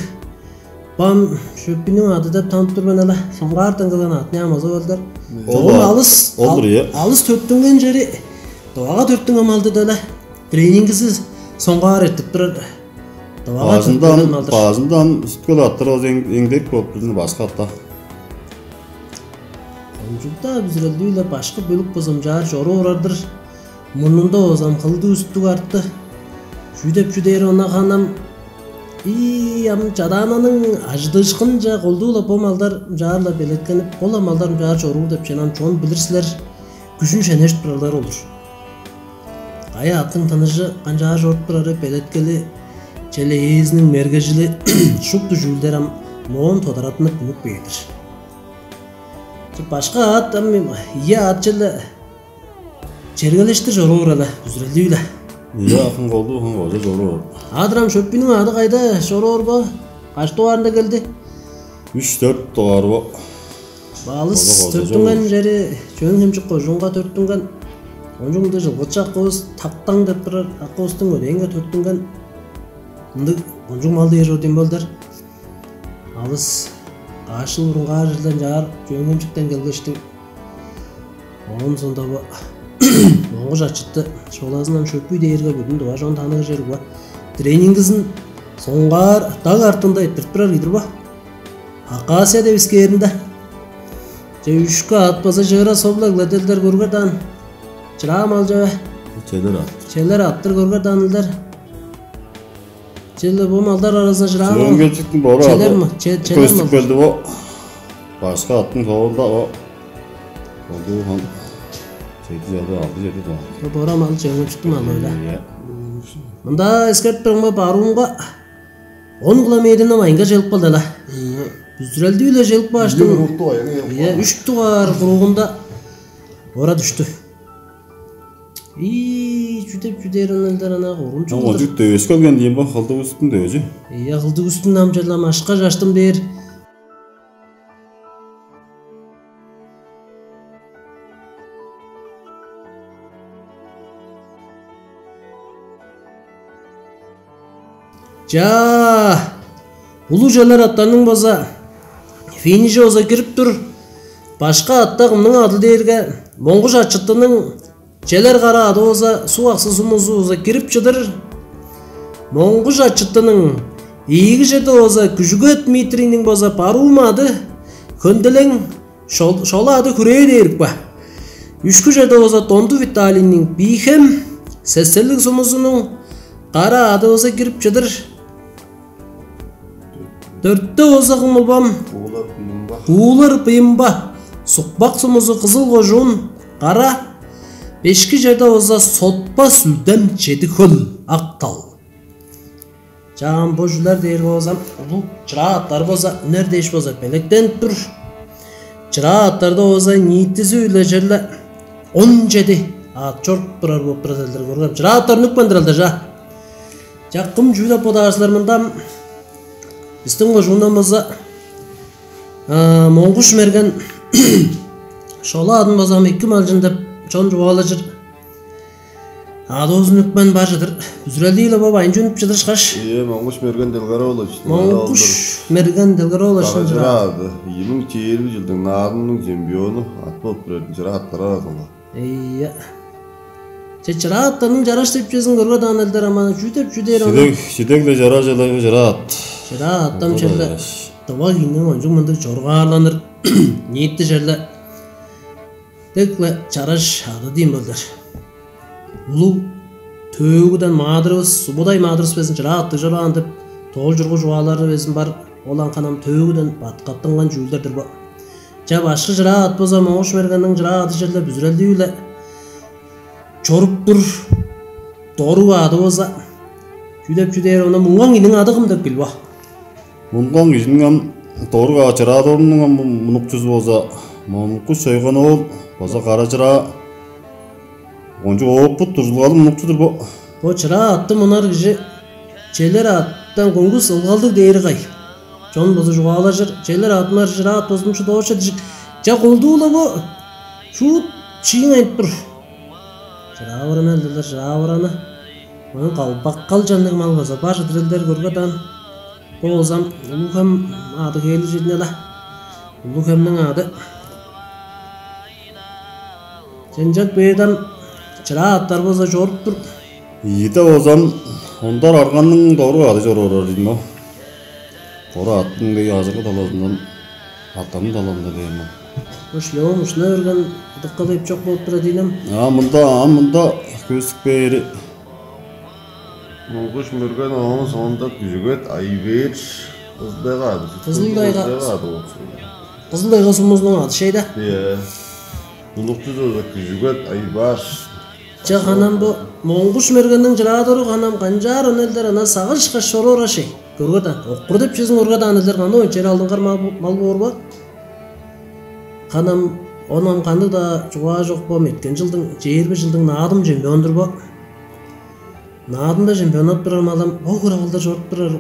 Бам Шөппүйнүң ады деп танып тур мен але. Соңгаартан кылган ат не амазы болдар. Ол Чогум а-, алыс, ол-дур, ал-, иә. Алыс төттүнген чери, Тывага төттүнген малды деле. Тренингизи соңгаар эртип турар. Тывага Бажындан, төттүнген малдыр. Бажындан үсткел аттар ол эң-, эңдек болуп турдун башка атта. Кончугда бүзүрелдүү-ле башкы бөлүк база ынчаар чоруп орар-дыр. Мурнунда озам хылдыг үстүг арты. Чүү деп чүү дээр, онаганам. И ам чадаананың ажыдыышкынче колдуу-ла бо малдар ынчаар-ла белеткенип, бо-ла малдар ынчаар чоруур деп ченам чон билир силер. Күжүн шенештип турарлар олур. Кайы аттың тыныжы канчаар чоруп турары, белеткели, чеже ээзиниң мергежили шупту чүүлдер ам моон тодараттынып үнүп бээр-дир. Башка аът ам ийи аът черле чергелештир чоруур але, бүзүрелдиг-ле. Ийе, ахын колдуу, ахын кожа чоруур. Адырам Шөппүнүң ады кайда чоруур бо? Каш дугаарында келди? Үч-дөрт дугаар бо. Балыс Кожа, кожа төрүттүнген чоруур. Чери Чөөн-Хемчик кожуунга төрүттүнген. Ончуг мында жылгычы акывыс тактаң деп турар акывыстың өдээнге төрүттүнген. Мындыг ончуг мал дээр чордуйм болдар. Алыс каш чыл бурунгаар черлен чаар Чөөн-Хемчиктен келгештиг. Оон соонда бо Моңгуш Ачыты шолазындан Шөппүй дээрге бүдүн Тыва чон таныыр чер бо. Тренингизин соңгаар даг артында эрттирип турар кижи-дир бо. Хакасия деп искээринде. Че үшкү аът база чыыра соблаг-ла делдер көргер даан. Чыраа мал чеве. Челер аът. Челер аъттыр көргер даан илдер. Челе бо малдар аразында чыраа мал. Чөөн-Хемчиктиң бо аразы Челер ма? Че-, челер көстүп мал. Келди бо. Башка аъттың соонда бо. Колдуу хан. Чеди чеди, алды чеди даа. Бо бора мал Чөөн-Хемчиктиң малы-ла. Ийе. Мында эскертип турумга, баруумга он километрден майынга чыгып калды-ла. Ийе. Бүзүрелдүү-ле чыгып кааштың. Ийе, урукту аян. Ийе, үш дугаар кругунда ора дүштү. Ийи, чүдеп чүдээр ынелдер ана коргунчуг. Кончуг дөс келген дийин бо, кылдыг үстүн дөзү. Ийе, кылдыг үстүн ам черле машка чаштым дээр. Чаа, улуг челер аъттарның база финиши база кирип тур. Башка аътта кымның адыл дээрге, Моңгуш Ачыттының челер кара аъды база суг аксы сумузу база кирип чыдыр. Моңгуш Ачыттының ийиги черде база Күжүгет Дмитрийниң база баруум аъды хөнделең. Шол-, шола ады хүрээ дээрик ба? Үшкү черде болза Донду Виталийниң Бийхем, Сесерлиг сумузунуң кара ады болза кирип чыдыр. Дөртте болза кым болбам? Уулар Быйымба. Уулар Быйымба. Сукпак сумузу Кызыл кожуун кара. Бешки черде болза Сотпа Сүлдем Чеди-Хөл, Ак-Тал. Чаан бо чүлер дээр болзам, улуг чыраа аттар болза, үнер дээш болза, белектенип тур. Чыраа аттарда болза, ниитизи-биле черле он чеди аът чоруп турар болуп турар силер көргем. Чыраа аттар үнүпкен-дир алдар чаа. Чаккым чүү деп бодаар силер мында? Бистиң кожуундан болза, а, Моңгуш Мерген шола адын базам эки малчын деп чон чугаалажыр. Адоозун үпкен бар чыдыр. Бүзүрелдии-ле бо байынчы үнүп чыдырышкаш. Ийе, Моңгуш Мерген Делгар-оолович. Моңгуш Мерген Делгар-оолович. Кара чыраа ады. Ийи муң чээрби чылдың наадымның чемпиону ат болуп турар чыраа аттар аразында. Ийе. Че чыраа аттарның чараш деп чүвезин көргө даан элдер аман чүү деп чүү дээр аны? Чидек, чидек-ле чараш эле чыраа ат. Чыраа аттам черле. Дыва кийиниң ончуг мындыг чоргаарланыр. Ниитти черле. Дег-ле чараш ады дийин болдар. Улуг төөгүден маадырывыс, субудай маадырывыс безин чыраа аттыг чораан деп тоол чургу чугаалары безин бар. Ол анканам төөгүден баткаттынган чүүлдер-дир бо. Ча башкы чыраа ат болза Моңгуш Мергенниң чыраа ады черле бүзүрелдүү-ле чоруп тур. Доруг ады болза чүдеп чүдээр ону муңган кижиниң ады кым деп билбо. Муңган кижиниң ам доруг аа чыраа дорунуң ам мунукчузу болза Моңгуш Чойган-оол база кара чыраа кончуг оопут дурзулгалыг мунукчу-дур бо. Бо чыраа атты мунар кижи челер ааттан көңгүс ылгалдыг дээри кай? Чон база чугаалажыр, челер аатынар чыраа тозумчу дооча дижик. Ча колдуу-ла бо шуут чииң айтып тур. Чыраа бараны элдилер, чыраа бараны. Оон калбаккал чанныг мал база бар чыдыр элдер, көрге даан. Бо болза ам Улуг-Хем ады хээли чедине-ла. Улуг-Хемниң ады. Ченчек бээден чыраа аттар болза чоруп тур. Ийиде болза ам Ондар Арганның доруг ады чоруп орар ийин бо. Доруг аттың дег ажыгы талазындан, аттарның талазында дээн ол. Бо шлем ушуна берген ыдыкка деп чок болуп турар ийин ам. А мында, а мында көстүп бээри. Моңгуш Мерген ооң соонда Күжүгет Айбер, Кызыл-Тайга ады. Кызыл-Тайга. Кызыл-Тайга болчу. Кызыл-Тайга сумузунуң ады шей-даа. Иә. Улуг чүс болза Күжүгет Айбар. Че, ханам бо Моңгуш Мергенниң чыраа доруг, ханам канчаар ону элдер ана сагыш каш чоруур ашый. Көрге даан. Оккур деп чезин көрге даан элдер каны оон чер алдынгар мал, мал боор бо. Ханам, оон ам кандыг-даа чугаа чок бо, меткен чылдың, чээрби чылдың Наадым чемпион-дур бо. Наадымда чемпионнап турар мал ам бо кура кылдыр чоруп турар.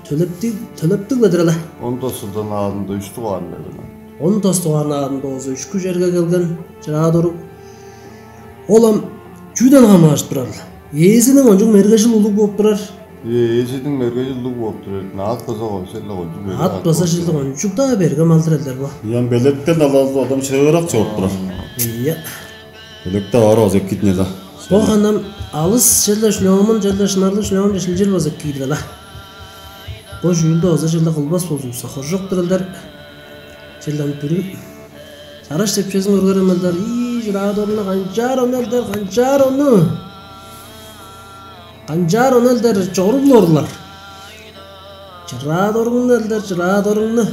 Төлептиг, төлептиг бе-дир але? Он тос чылдан Наадымда үш дугаар берген. Он тос дугаар Наадымда болза үшкү черге келген чыраа доруг. Ол ам чүүден хамааржып турар. Ээзиниң кончуг мергежил улуг болуп турар. Ээзиниң мергежил улуг болуп турар. Ат база койсур-ла кончуг берге. Ат база чылдыг кончуг-даа берге мал-дыр элдер бо. Ям белектен алазы адам шыырак чоруп турар. Ийе. Белекте ара база эккидине-ла. Бо ханам алыс черле шлемын, черле шынарлыг шлемын чешилчел база эккидине-ла. Бо чүүлдү база черле кылбас болзувусса, хоржок-тур элдер. Черле ам бүрү чараш деп чезин көргерем элдер. Ии, чыраа доругну канчаар ону элдер, канчаар ону. Канчаар ону элдер чоругларлар. Чыраа доругну элдер, чыраа доругну.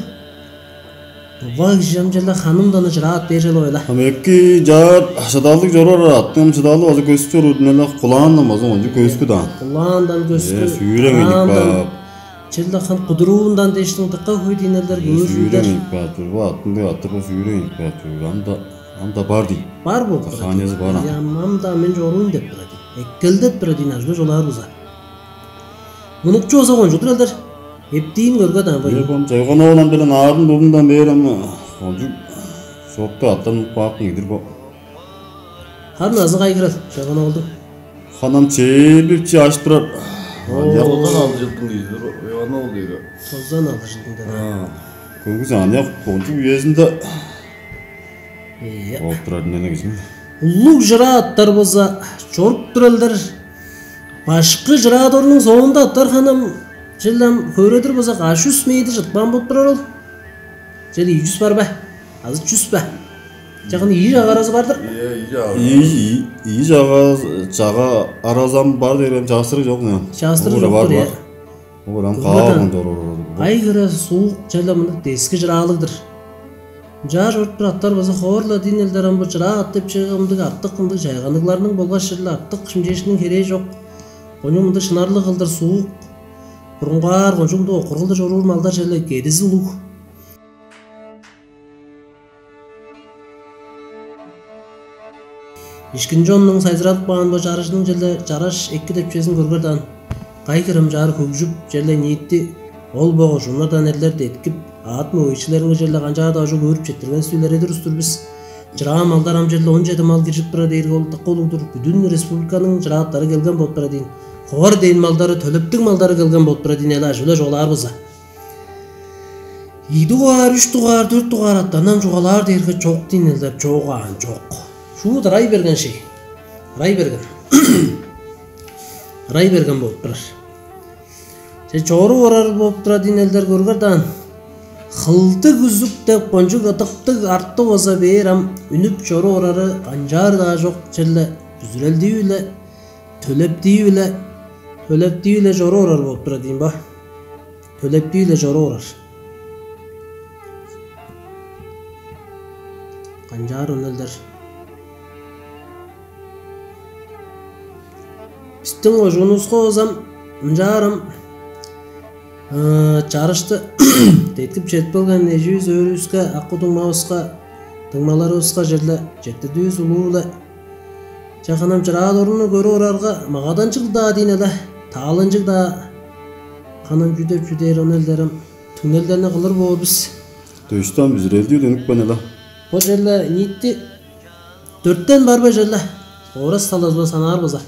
Бува кижи ам черле ханымдан чыраа ат бээр чел ойла. Ам эки чаар шыдалдыг чоруур, аттың шыдалы база көстүп чоруур, дүнеле кулаандан база кончуг көскү даан. Кулаандан көскү. Э, сүүрем энип каан. Черле хан кудуруундан дээштиң дыка хөй диинелдер көөр. Сүүрем энип каап тур. Бу аттың дег аттыр бо сүүрем энип каап тур. Ам да, ам да бар дий. Бар болуп турар. Хаанезы бар ам. Ам да мен чоруйн деп турар дий. Эккелдеп турар дий, ажылы чолаар буза. Мунукчу болза кончуг-дур элдер. Эптиин көрге даан бо. Э, бом чайган оонан биле наарын дурундан бээр ам кончуг шокту аттан баакын идир бо. Харын азы кайгырар чайган оолдуң. Ханам чээрби чи аш турар. Тозан алды чылдың кижи-дир, Иван ол дейди. Тозан алды чылдың деди. Көңгүс аныяк кончуг үезинде. Ийе. Болуп турар, үннени кижиң. Улуг чыраа аттар болза чоруп туралдар. Башкы чыраа дорунуң соонда аттар ханам чылам хөредир болза каш үс мээди чытпаан болуп турар ол. Чел ийи чүс бар бе? Азы чүс бе? Чагын ийи чага аразы бар-дыр. Ийе, ийи чага. Ийи, ийи, ийи чага, чага аразам бар дээрем чаастырыг чок мен. Чаастырыг чок-тур, ийе. Ол ам каа ондор орор. Кай хире суук черле мындыг дески чыраалыг-дыр. Ынчаар чоруп тур аттар база хоор-ла диин элдер ам бо чыраа ат деп чыгы ындыг артык ындыг чайганыгларның болгаш черле артык шимчээшиниң херээ чок. Кончуг мындыг шынарлыг кылдыр суук. Бурунгаар кончуг мындыг окургулда чоруур малдар черле кедизи улуг. Ишкинчи оннуң сайзырадып каан бо чарыжының черле чараш эки депчезин көргер даан. Кай хире ам чаар хөгжүп, черле ниити ол бо кожууннардан эрлер деткип, аът мөгейикчилеринге черле канчаар-даа ужуг өөрүп четтирген сүлередир устур бис. Чыраа малдар ам черле он чеди мал киржип турар дээрге ол дыка улуг-дур. Бүдүн республиканың чырааттары келген болуп турар диин. Ховар дээн малдары, төлептиг малдары келген болуп турар диин, эли ажы-биле чугаалаар болза. Ийи дугаар, үш дугаар, дөрт дугаар аттардан чугаалаар дээрге чок диин элдер, чок аан, чок. Шуут ырай берген шей. Ырай берген. Ырай берген болуп турар. Че чоруп орар болуп турар диин элдер көргер даан. Хылдыг үзүк деп кончуг ыдыктыг арты база бээр ам үнүп чоруп орары канчаар-даа чок черле бүзүрелдии-биле, төлептии-биле, төлептии-биле чоруп орар болуп турар диин ба? Төлептии-биле чоруп орар. Канчаар үнелдер. Бистиң кожуунувуска болзам ынчаарым чарышты деткип чедип келген эживис өөрүвүске, акы дуңмавыска, дуңмаларывыска черле четтирдивис улуу-биле. Че ханам чыраа дорунну көрүп орарга магаданчыг-даа диин эле, таалынчыг-даа. Ханам чүдеп чүдээр ону элдерим түңнелдерни кылыр боор бис. Дөштан бүзүрелдии үнүпкен эле. Бо черле ниитти дөрттен бар бе черле? Орас талазы санаар база.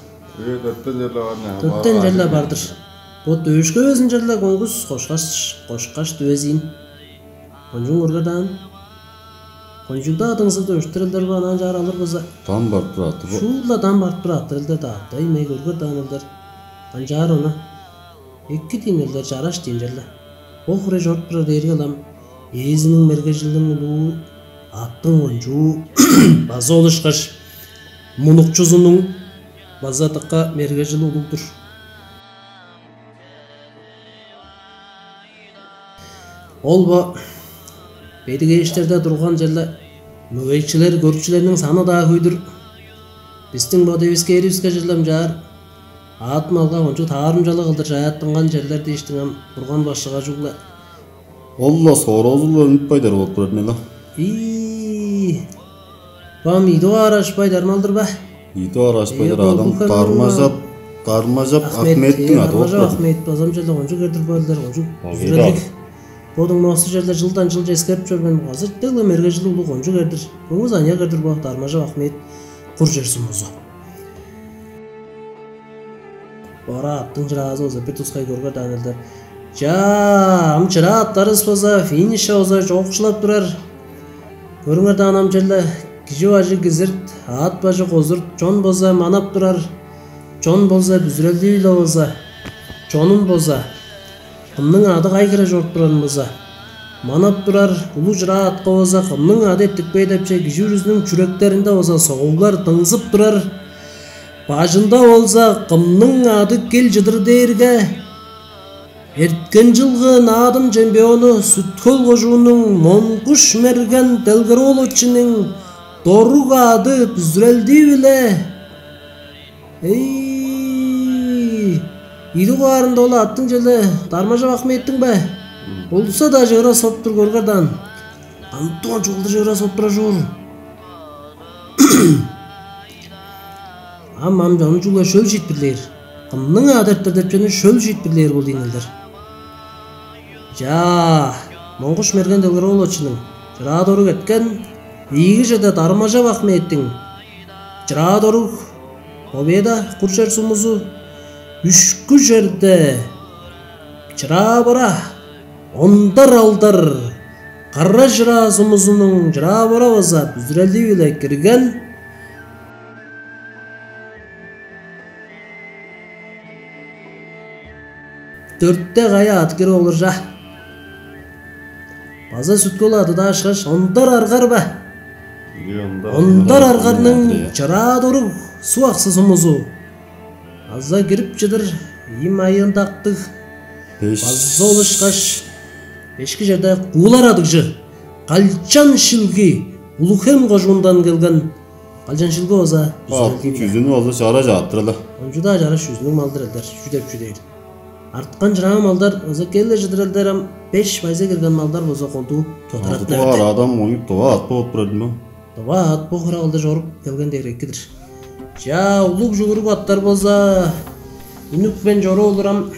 Төттен черле бар. Төттен черле бар-дыр. Бо дөшкевезин черле көңгүс кошкаш, кошкаш дүвезиин. Кончуң көргер даан. Кончугда адыңзы дөштүрелдер бо анаан чаар алыр база. Дан барып тураттыр бо. Шуула дан барып тураттыр элдер да, дай мей көргер даан элдер. Канчаар ону. Эки диинелдер чараш диинчерле. Бо хире чоруп турар дээрге ылам ээзиниң мергежилиң улуу, аттың кончуу база ол ышкаш мунукчузунуң база дыка мергежили улуг-дур. Ол бо бедигээштерде турган черле мөгейикчилер, көрүкчүлерниң саны-даа хөй-дүр. Бистиң бо девискээривиске черле ынчаар аът малга кончуг таарымчалыг кылдыр чаяаттынган черлер дээштиң ам Бурган башкыга чугула. Ол-ла сорозу-ла үнүп кайдар болуп турар мен-а. Ии, бам идип аарашпай дармалдыр ба? Идип аарашпай Ээ, дараадам болду, дармажап, дармажап Ахметтиң ады болуп Ахмет турар. Базам черле кончуг эрдир бөлдер кончуг Ол үзүрелдик. Идип. Бодуң мосу черле жылдан жылче эскерип чор мен база дегле мергежил улуг кончуг эрдир. Көңүс аняк эрдир бо дармажап Ахмет кур чер сумузу. Бора аттың чыраазы болза бир тускай көргөр даан элдер. Чаа, ам чыраа аттарыс болза финишче болза чоокшулап турар. Көрүңер даан ам черле кижи бажы кизирт, аът бажы козурт, чон болза манап турар. Чон болза бүзүрелдии-биле болза, чонун болза, кымның ады кай хире чоруп турарын болза, манап турар улуг чыраа атка болза, кымның ады эртикпей депче кижи бүрүзүнүң чүректеринде болза согуглар дыңзып турар. Бажында болза кымның ады кел чыдыр дээрге, эрткен чылгы Наадым чемпиону Сүт-Хөл кожууннуң Монгуш Мерген Делгер-ооловичиниң доруг ады бүзүрелдии-биле. Эй, идиг угаарында ол аттың черле дармажап акмээттиң бе? Болза-даа чыгыра соп тур көргер даан. Кандыг чугулдур чыгыра соп тура чуур. Ам ам чончугла шөл шиитпирлээр. Кымның адыртыр деп чүвени шөл шиитпирлээр бол ийин элдер. Чаа, Моңгуш Мерген Делгер-ооловичиниң чыраа доруг эрткен, ийиги черде дармажап акмээттиң чыраа доруг, Победа курчар сумузу, үшкү черде чыраа быра, ондар алдар, кара чыраа сумузунуң чыраа быра база бүзүрелдии-биле кирген. Дөртте кайы ат кирип олуржа? База Сүт-Хөл ады-даа ышкаш, ондар аргар бе? Ондар аргарның чыраа доруг суг аксы сумузу. База кирип чыдыр ийи майыындактыг. База ол ышкаш бешки черде куулар адыгжы, калчан шилги, Улуг-Хем кожуундан келген. Калчан шилги база аттың чүзүнү база чара чааттырала. Ончуда чара чүзүнүң малдыр элдер, чү деп чү дээр. Арткан чыраа малдар база келе чыдыр элдер ам беш байза кирген малдар база колдуу тодаратына Алдыдылар адам оюп дова ат болуп турар дим. Дова ат бу хыралды чоруп келген дээр эккидир. Чаа, улуг чугурук аттар болза үнүпкен чоруп олурам.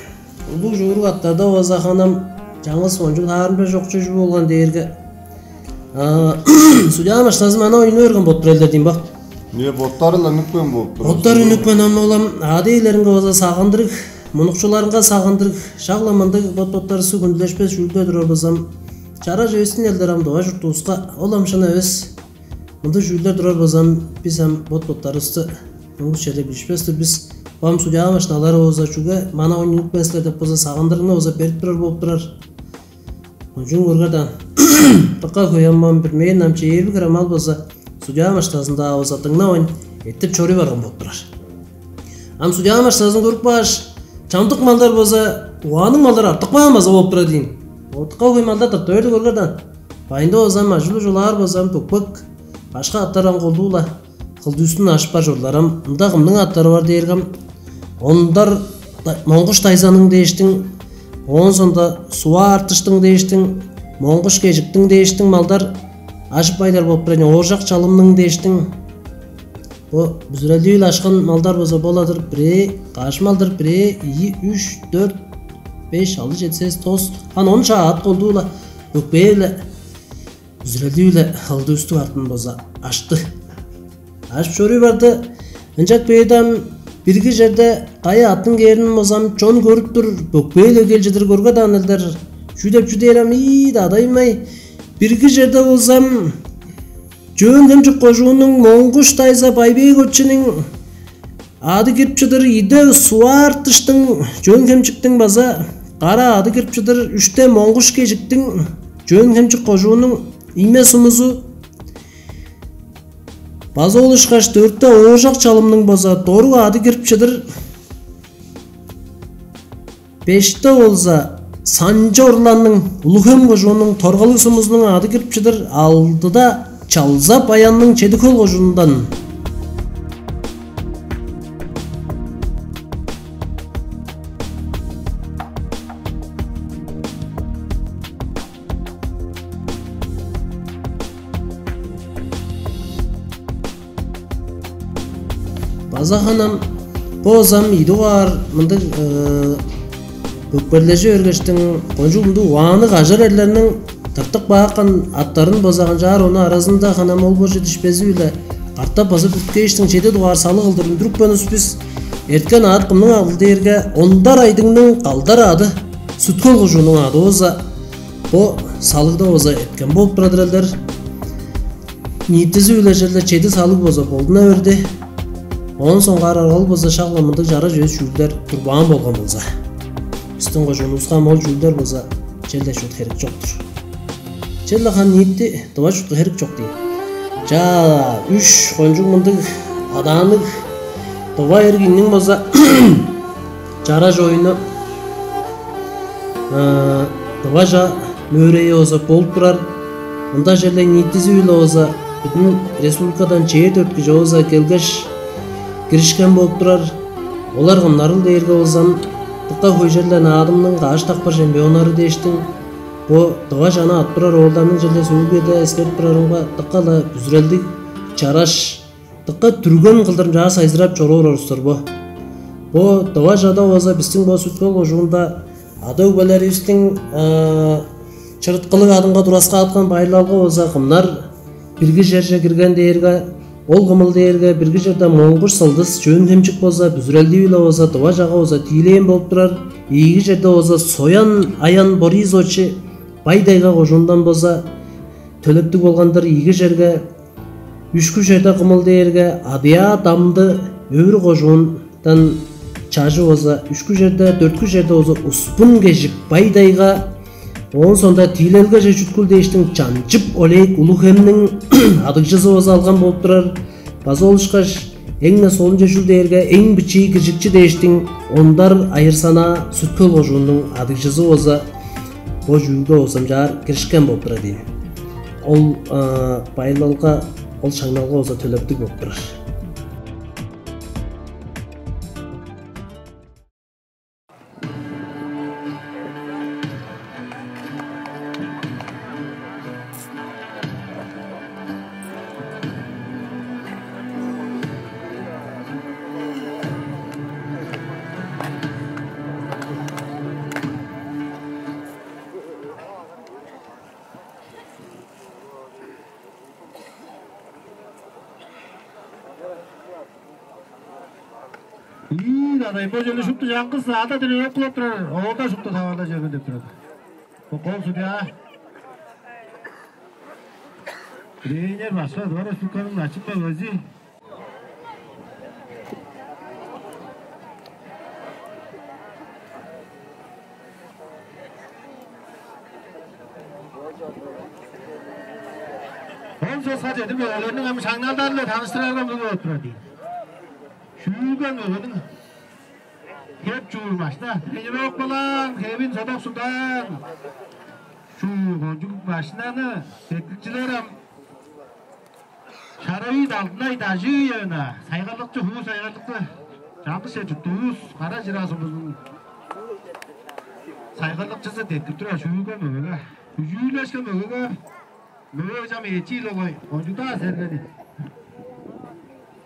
Улуг чугурук аттарда болза ханам чаңгыс ончуг таарымча чокчу чүү болган дээрге судья машиназы мана оюну берген боттур элдер дейм ба. Не боттары-ла үнүпкен болуп тур. Боттар үнүпкен ам олам ады-иелеринге болза сагындырыг, мунукчуларынга сагындырыг, шагла мындыг бот-боттарысы хүндүлешпес чүүлде турар болзам, чара чевестин элдер ам дова чуртувуска ол амшын эвес. Мындыг чүүлдер турар болзам, бис ам бот-боттарывысты муңгуш чеде билишпес-тир бис. Бам судья машиналары болза чүге мана оюн үнүпкен силер деп болза сагындырыгны болза берип турар болуп турар. Кончуун көргер даан. Дыка хөй ам бир мээң ам чээрби хире мал болза судья машиназында болза дыңнавайн эртип чоруй барган болуп турар. Ам судья машиназын көрүп кааш, чамдык малдар болза угаанныг малдар артык баан база болуп турар дейн. Дыка хөй малдар тырта берди көргер даан. Байында болза ам ажылы чулаар болза ам пөкпек, башка аттар ам колдуу-ла. Кылдыыстын ашып бар чорларым, ында кымның аттары бар дээргем, ондар Моңгуш Дайзаның дээштиң, оон сонда Суа Артыштың дээштиң, Моңгуш Кежиктиң дээштиң малдар ажып-байдар болуп турар, ооржак чалымның дээштиң. Бо бүзүрелдүүл ашкан малдар болза боладыр, бирээ каш малдыр, бирээ ийи, үш, дөрт, беш, алды, чеди, сес, тос, хан он чаа ат колдуу-ла, өкпээ-биле. Бүзүрелдии-биле хылды үстү артын база ашты. Ашып чоруй барды. Ынчак бээдам Бирги черде кайы аттың кээрин болзам, чон көрүп тур, бөкпээл эгел чыдыр көрге даан элдер. Чүү деп чү дээр ам, ийи-даа адайым-ай. Бирги черде болзам, Чөөн-Хемчик кожууннуң Моңгуш Дайза Байбековичиниң ады кирип чыдыр, иде Суартыштың, Чөөн-Хемчиктиң база кара ады кирип чыдыр, үште Моңгуш Кежиктиң, Чөөн-Хемчик кожууннуң ийме сумузу, база ол ышкаш дөртте Ооржак Чалымның база доруг ады кирип чыдыр. Беште болза Санчы Орланның, Улуг-Хем кожууннуң Торгалыг сумузунуң ады кирип чыдыр, алдыда Чалзап Аянның, Чеди-Хөл кожуундан. База ханам, бо ам ийи дугаар мындыг, э, бөкперлежи бергештиң, кончуг мындыг угаанныг ажар эрлерниң тыртып каапкан аттарын база канчаар, ону аразында ханам ол божу дишпези-биле катап база бүткээштиң, чеди дугаар салыг кылдыр үндүрүпкен бис. Эрткен аът кымның ады дээрге, Ондар Айдыңның калдар аъды, Сүт-Хөл кожууннуң аъды база бо салыгда база эрткен болуп турар-дыр элдер. Ниитизи-биле черле чеди салыг база болдуна берди. Оон соңгаар аргал база шак-ла мындыг чараш эвес чүүлдер турбаан болган болза, бистиң кожуунувуска ам ол чүүлдер база черле шуут херек чок-тур. Черле хан ниити Тыва чуртка херек чок дээр. Чаа, үш кончуг мындыг адаанныг тыва эр кижиниң база чараш оюну, э, тыва ча мөөрейи база болуп турар. Мында черле ниитизи-биле база бүдүн республикадан чээрби дөрт кижи база келгеш, киришкен болуп турар. Олар кымнарыл дээрге болза, дыка хөй черле Наадымның каш дакпыр чемпионнары дээштиң, бо тыва чаны ап турар оолдарның черле сөөлгү үеде эскерип турарымга, дыка-ла бүзүрелдиг, чараш, дыка дүрген кылдыр чаа сайзырап чоруур улус-тур бо. Бо тыва чада база бистиң бо Сүт-Хөл кожуунда ада-өгбелеривистиң, э, чырыткылыг адынга тураскааткан байырлалга база кымнар бирги черже кирген дээрге, ол кымыл дээрге, бирги черде Моңгуш Сылдыс, Чөөн-Хемчик база бүзүрелдии-биле база тыва чага база тиилээн болуп турар. Ийиги черде база Соян Аян Борисович, Бай-Тайга кожуундан база төлептиг болган-дыр. Ийиги черге, үшкү черде кымыл дээрге Адыяа Дамды, Өвүр кожуундан чажы база, үшкү черде, дөрткү черде база Успун Кежик, Бай-Тайга. Оон соонда тиилелгеже чүткүл дээштиң Чанчып Олег, Улуг-Хемниң адыгжызы база алган болуп турар. База ол ышкаш эң-не солунче чүл дээрге эң бичии киржикчи дээштиң Ондар Айырсанаа, Сүт-Хөл кожууннуң адыгжызы база бо чүүлге база ам чаа киришкен болуп турар дийин. Ол, а, байырлалга, ол шаңналга база төлептиг болуп турар. Ийи, дадай, бо чүвени шупту чаңгыс ада-дилеп кылып турар, оолдар шупту таварылай берген деп турар. Бо кол судья. Тренер башкы, Тыва Республиканың начын мөгези. Он часка чедир мөгелерниң ам шаңналдары-биле таныштырарга мындыг болуп турар дийин. Шүүлген мөгениң хеп чуур машина, тренировкалаан, хевин содак шудаан. Чүү, кончуг машинаны деткикчилер ам Шаравиит Алдынай Дажыыевна, сайгарлыкчы, хуу сайгарлыкчы, чаңгыс чер чурттуувус, Кара-Чыраа сумузунуң сайгарлыкчызы деткип турар, шүүлген мөгеге. Үжүүлешкен мөгеге, мөге чам эчиил олай, кончуг-даа сергени.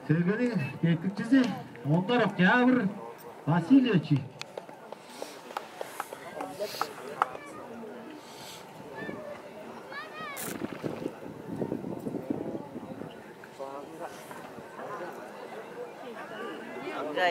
Сергениң деткикчизи Ондар Октябрь Васильевич. Ары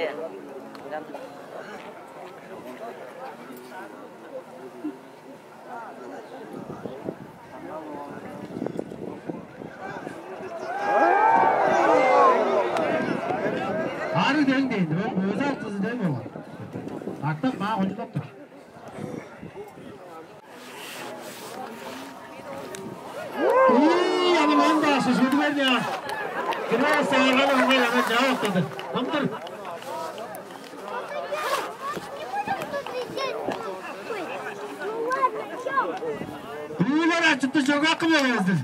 дең дээн-дир, ол мөза артызы дең болган. Артак маа кончугап тур. Ии, аны мен-даа шыжыдып берди. Кирер саарганы оңай ана жаап октады. Кымдыр? Бүүлер ачытты чогакы березир.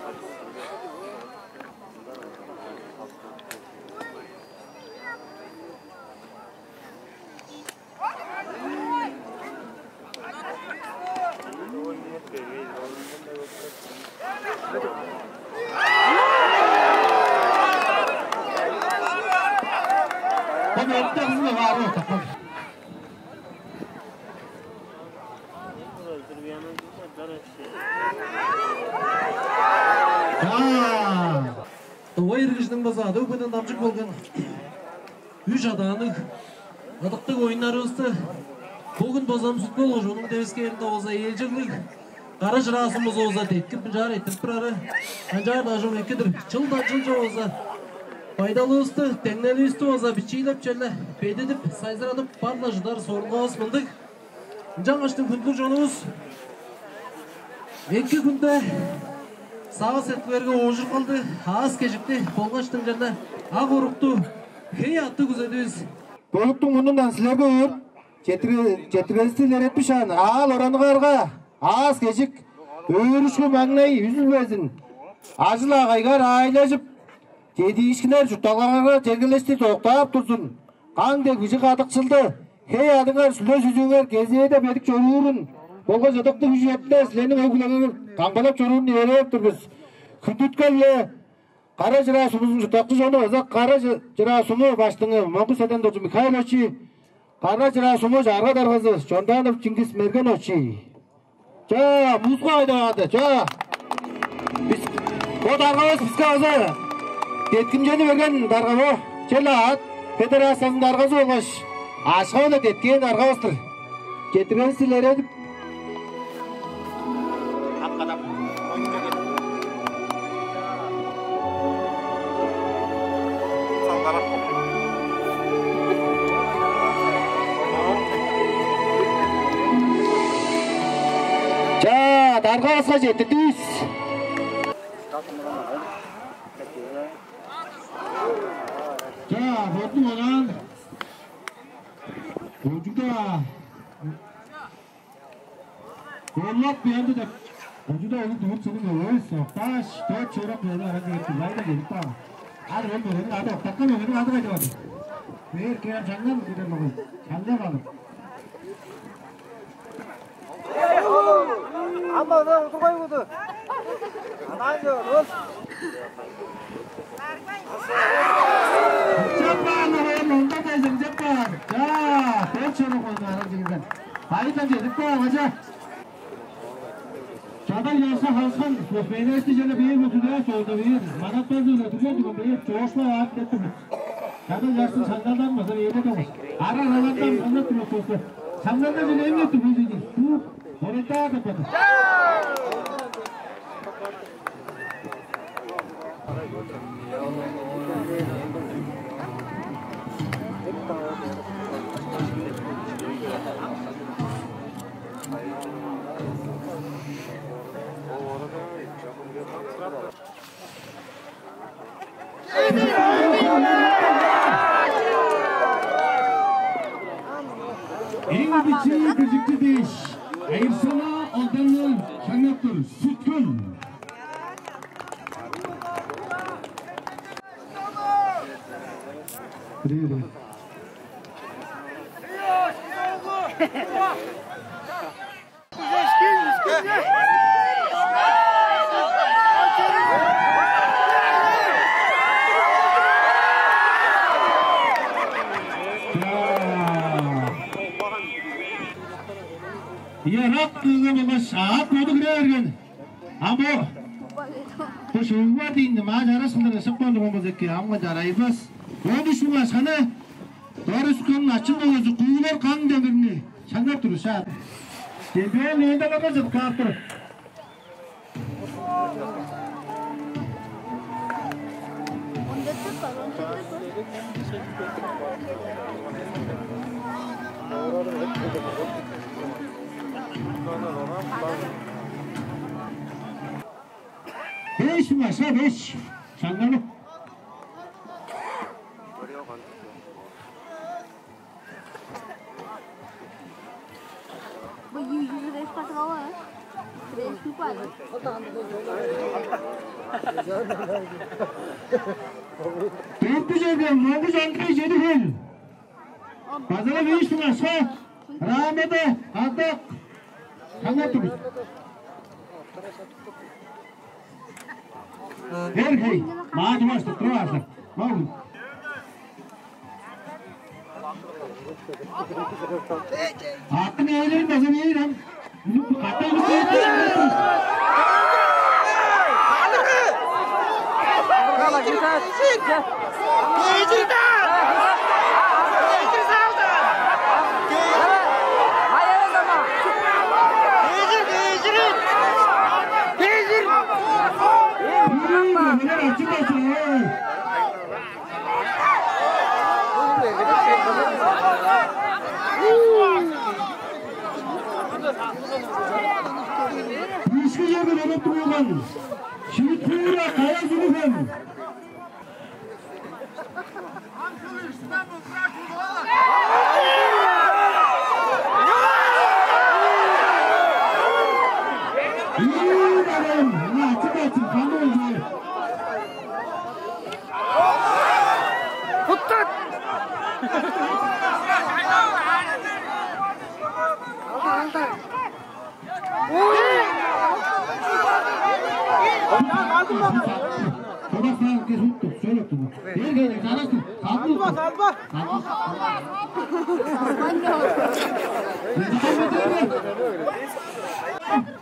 Бо бөлүктө кызыл бар ол тапкан. Дугай иргижиниң база ада өгбеден дамчып келген үш адаанныг ыдыктыг оюннарывысты бөгүн база амсыткы болгаш, ооң девискээринде болза ээлчеглиг кара чыраа сумузу болза деткип, мынчаар эрттирип турары канчаар-даа чок эки-дир. Чылдан чылче болза байдалывысты, деңнеливисти болза бичиилеп черле бедидип, сайзырадып, бар-ла чыдар сорулгавыс мындыг. Ынчангаштың хүндүлүг чонувус, эки хүнде сагыш-сеткилдерге оожургалды, аас-кежикти болгаштың черле ак орукту, хей-аътты күзедивис. Бөлүктүң мурнундан силерге өөрүп, четтиргенивисти илередипшаан, аал-ораныңарга аас-кежик, өөрүшкү-маңнай үзүлбезин, ажыл-агыйгаңар аайлажып, чедиишкиннер чуртталгаңарга чергелештир доктаап турзун. Каң дег бижи кадыкшылды, хей-аъдыңар, сүлде-сүзүүңер кезээде бедик чоруурун болгаш ыдыктыг күш-четинде силерниң өг-бүлеңерни камгалап чоруурун илередип тур бис. Хүндүткел-биле Кара-Чыраа сумузунуң чурттакчы чону база Кара-Чыраа суму баштыңы Монгуш Седен-Доржу Михайлович, Кара-Чыраа суму чагырга даргазы Чонданов Чингис Мергенович. Чаа, музука кайда барды? Чаа. Бис, бо даргавыс биске база деткимчени берген дарга бо. Черле аът федерациязының даргазы болгаш акша-биле деткээн даргавыс-тыр. Четтиргенивисти илередип, чаа, даргавыска четтирдивис. Чаа, боттуң онаан кончугда Орлап кыянды деп, кончугда улуг дүвүр чылыг эвес, октааш, дөрт чорок мөгени арага кээп турбайн-даа келип каан. Ар ол мөгениң ады, октаткан мөгениң ады кайда барды? Бээр кээп чаңнап кире болгай. Чаңнап алып. Ам ана удургай буду. Анаан чор ол. Чаппаан, оон онда дезин чаппаан. Чаа, дөрт чорок мөгени арага киирген. Хайдан чедип каан, ажа. Чадаг чарышка харышкан спортсменнерни черле бээр болзун, соонда бээр. Манап базы өлетиген бүгүн бээр чоокшулап ап деп тур. Чадаг чарышын шаңналдан база бээр болгаш. Ара-аралардан ынак туруп болза. Шаңналдан черле эмне тур бижиги. Бу орендар деп бады. Эң бичии бижикти дээш, Айырсала Алданны шаңнап тур. Сүт-Хөл. Привет. Ийе, рак кыйгы болгаш аът боду кире берген. А бо, бо шыгыг бар дейн, маа чараш кылдыр ышып каан турган болза эки, ам-ла чарайбас. Он үч муң акшаны Дорис Кым начын болза, куулар каң демирни шаңнап тур, ша. Чемпион ленталарга чыткаап тур. Беш, маша, беш. Шаңналы. Дөртү черден Монгуш Андрей, чеди хөл. База-ла беш муң акша. Рамада Ардак. Шаңнап тур бис. Эр хей, маа чугаштыр, туруп алза. Маа. Атын ээлерин база бээр ам. Катай бис. Бишки черден олуп турган Шивит Куура, Каяз Улухан.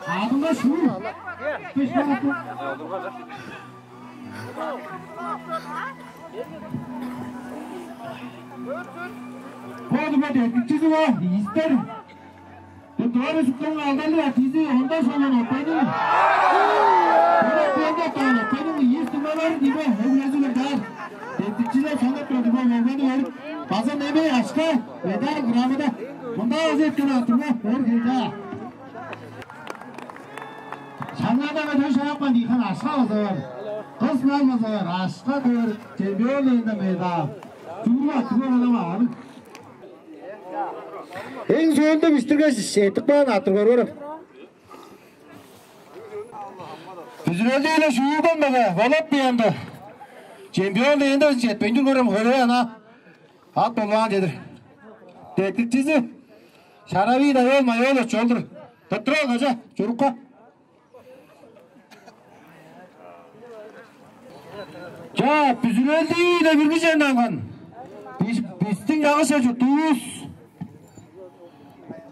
Адынга шур. Бо дуга деткикчизи бо, ийистер. Бо дугаар ушуктуң алдарлыг артизи онда шолун Отпайның. Бо дугаар даан Отпайның ийис дуңмалары диме, ол өзү кырдаар. Деткикчилер сонда турду бо болганы көрүп. База немей ашка, медаль, грамота. Мында өзү эткен артынга өр хейда. Шаңнада бе дөй шарапкан дийхан ашка база бар. Кыс мал база бар, ашка көөр, чемпион легенде медаль. Чугуруп аттырып алама аны. Эң сөөлде биштиргеш, эттип каан аттыр көрүп. Бүзүрелди-биле шуурган база болот буянды. Чемпион легенде четпейн чүр көрем, хөрээ ана. Ат болбаан чедир. Деткикчизи Шаравий Дайол Майолович ол-дур. Тыттырал кажа, чурукка. Чаа, бүзүрелди-биле бирги черни алган. Бис, бистиң чагыша чурттуувус.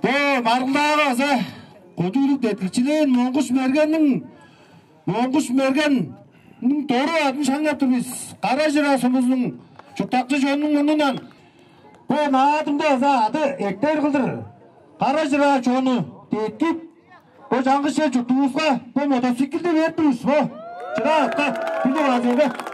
Бо маргылдаага база кудуглуг деткикчилээн Монгуш Мергенниң, Монгуш Мергенниң дору адын шаңнап тур бис. Кара-Чыраа сумузунуң чурттакчы чонунуң мурнундан бо наадымда база ады эктер кылдыр кара-чыраа чонну деткип, бо чаңгыс чер чуртувуска бо мотоциклди берип тур бис, бо чыраа атка, билип алзыңар.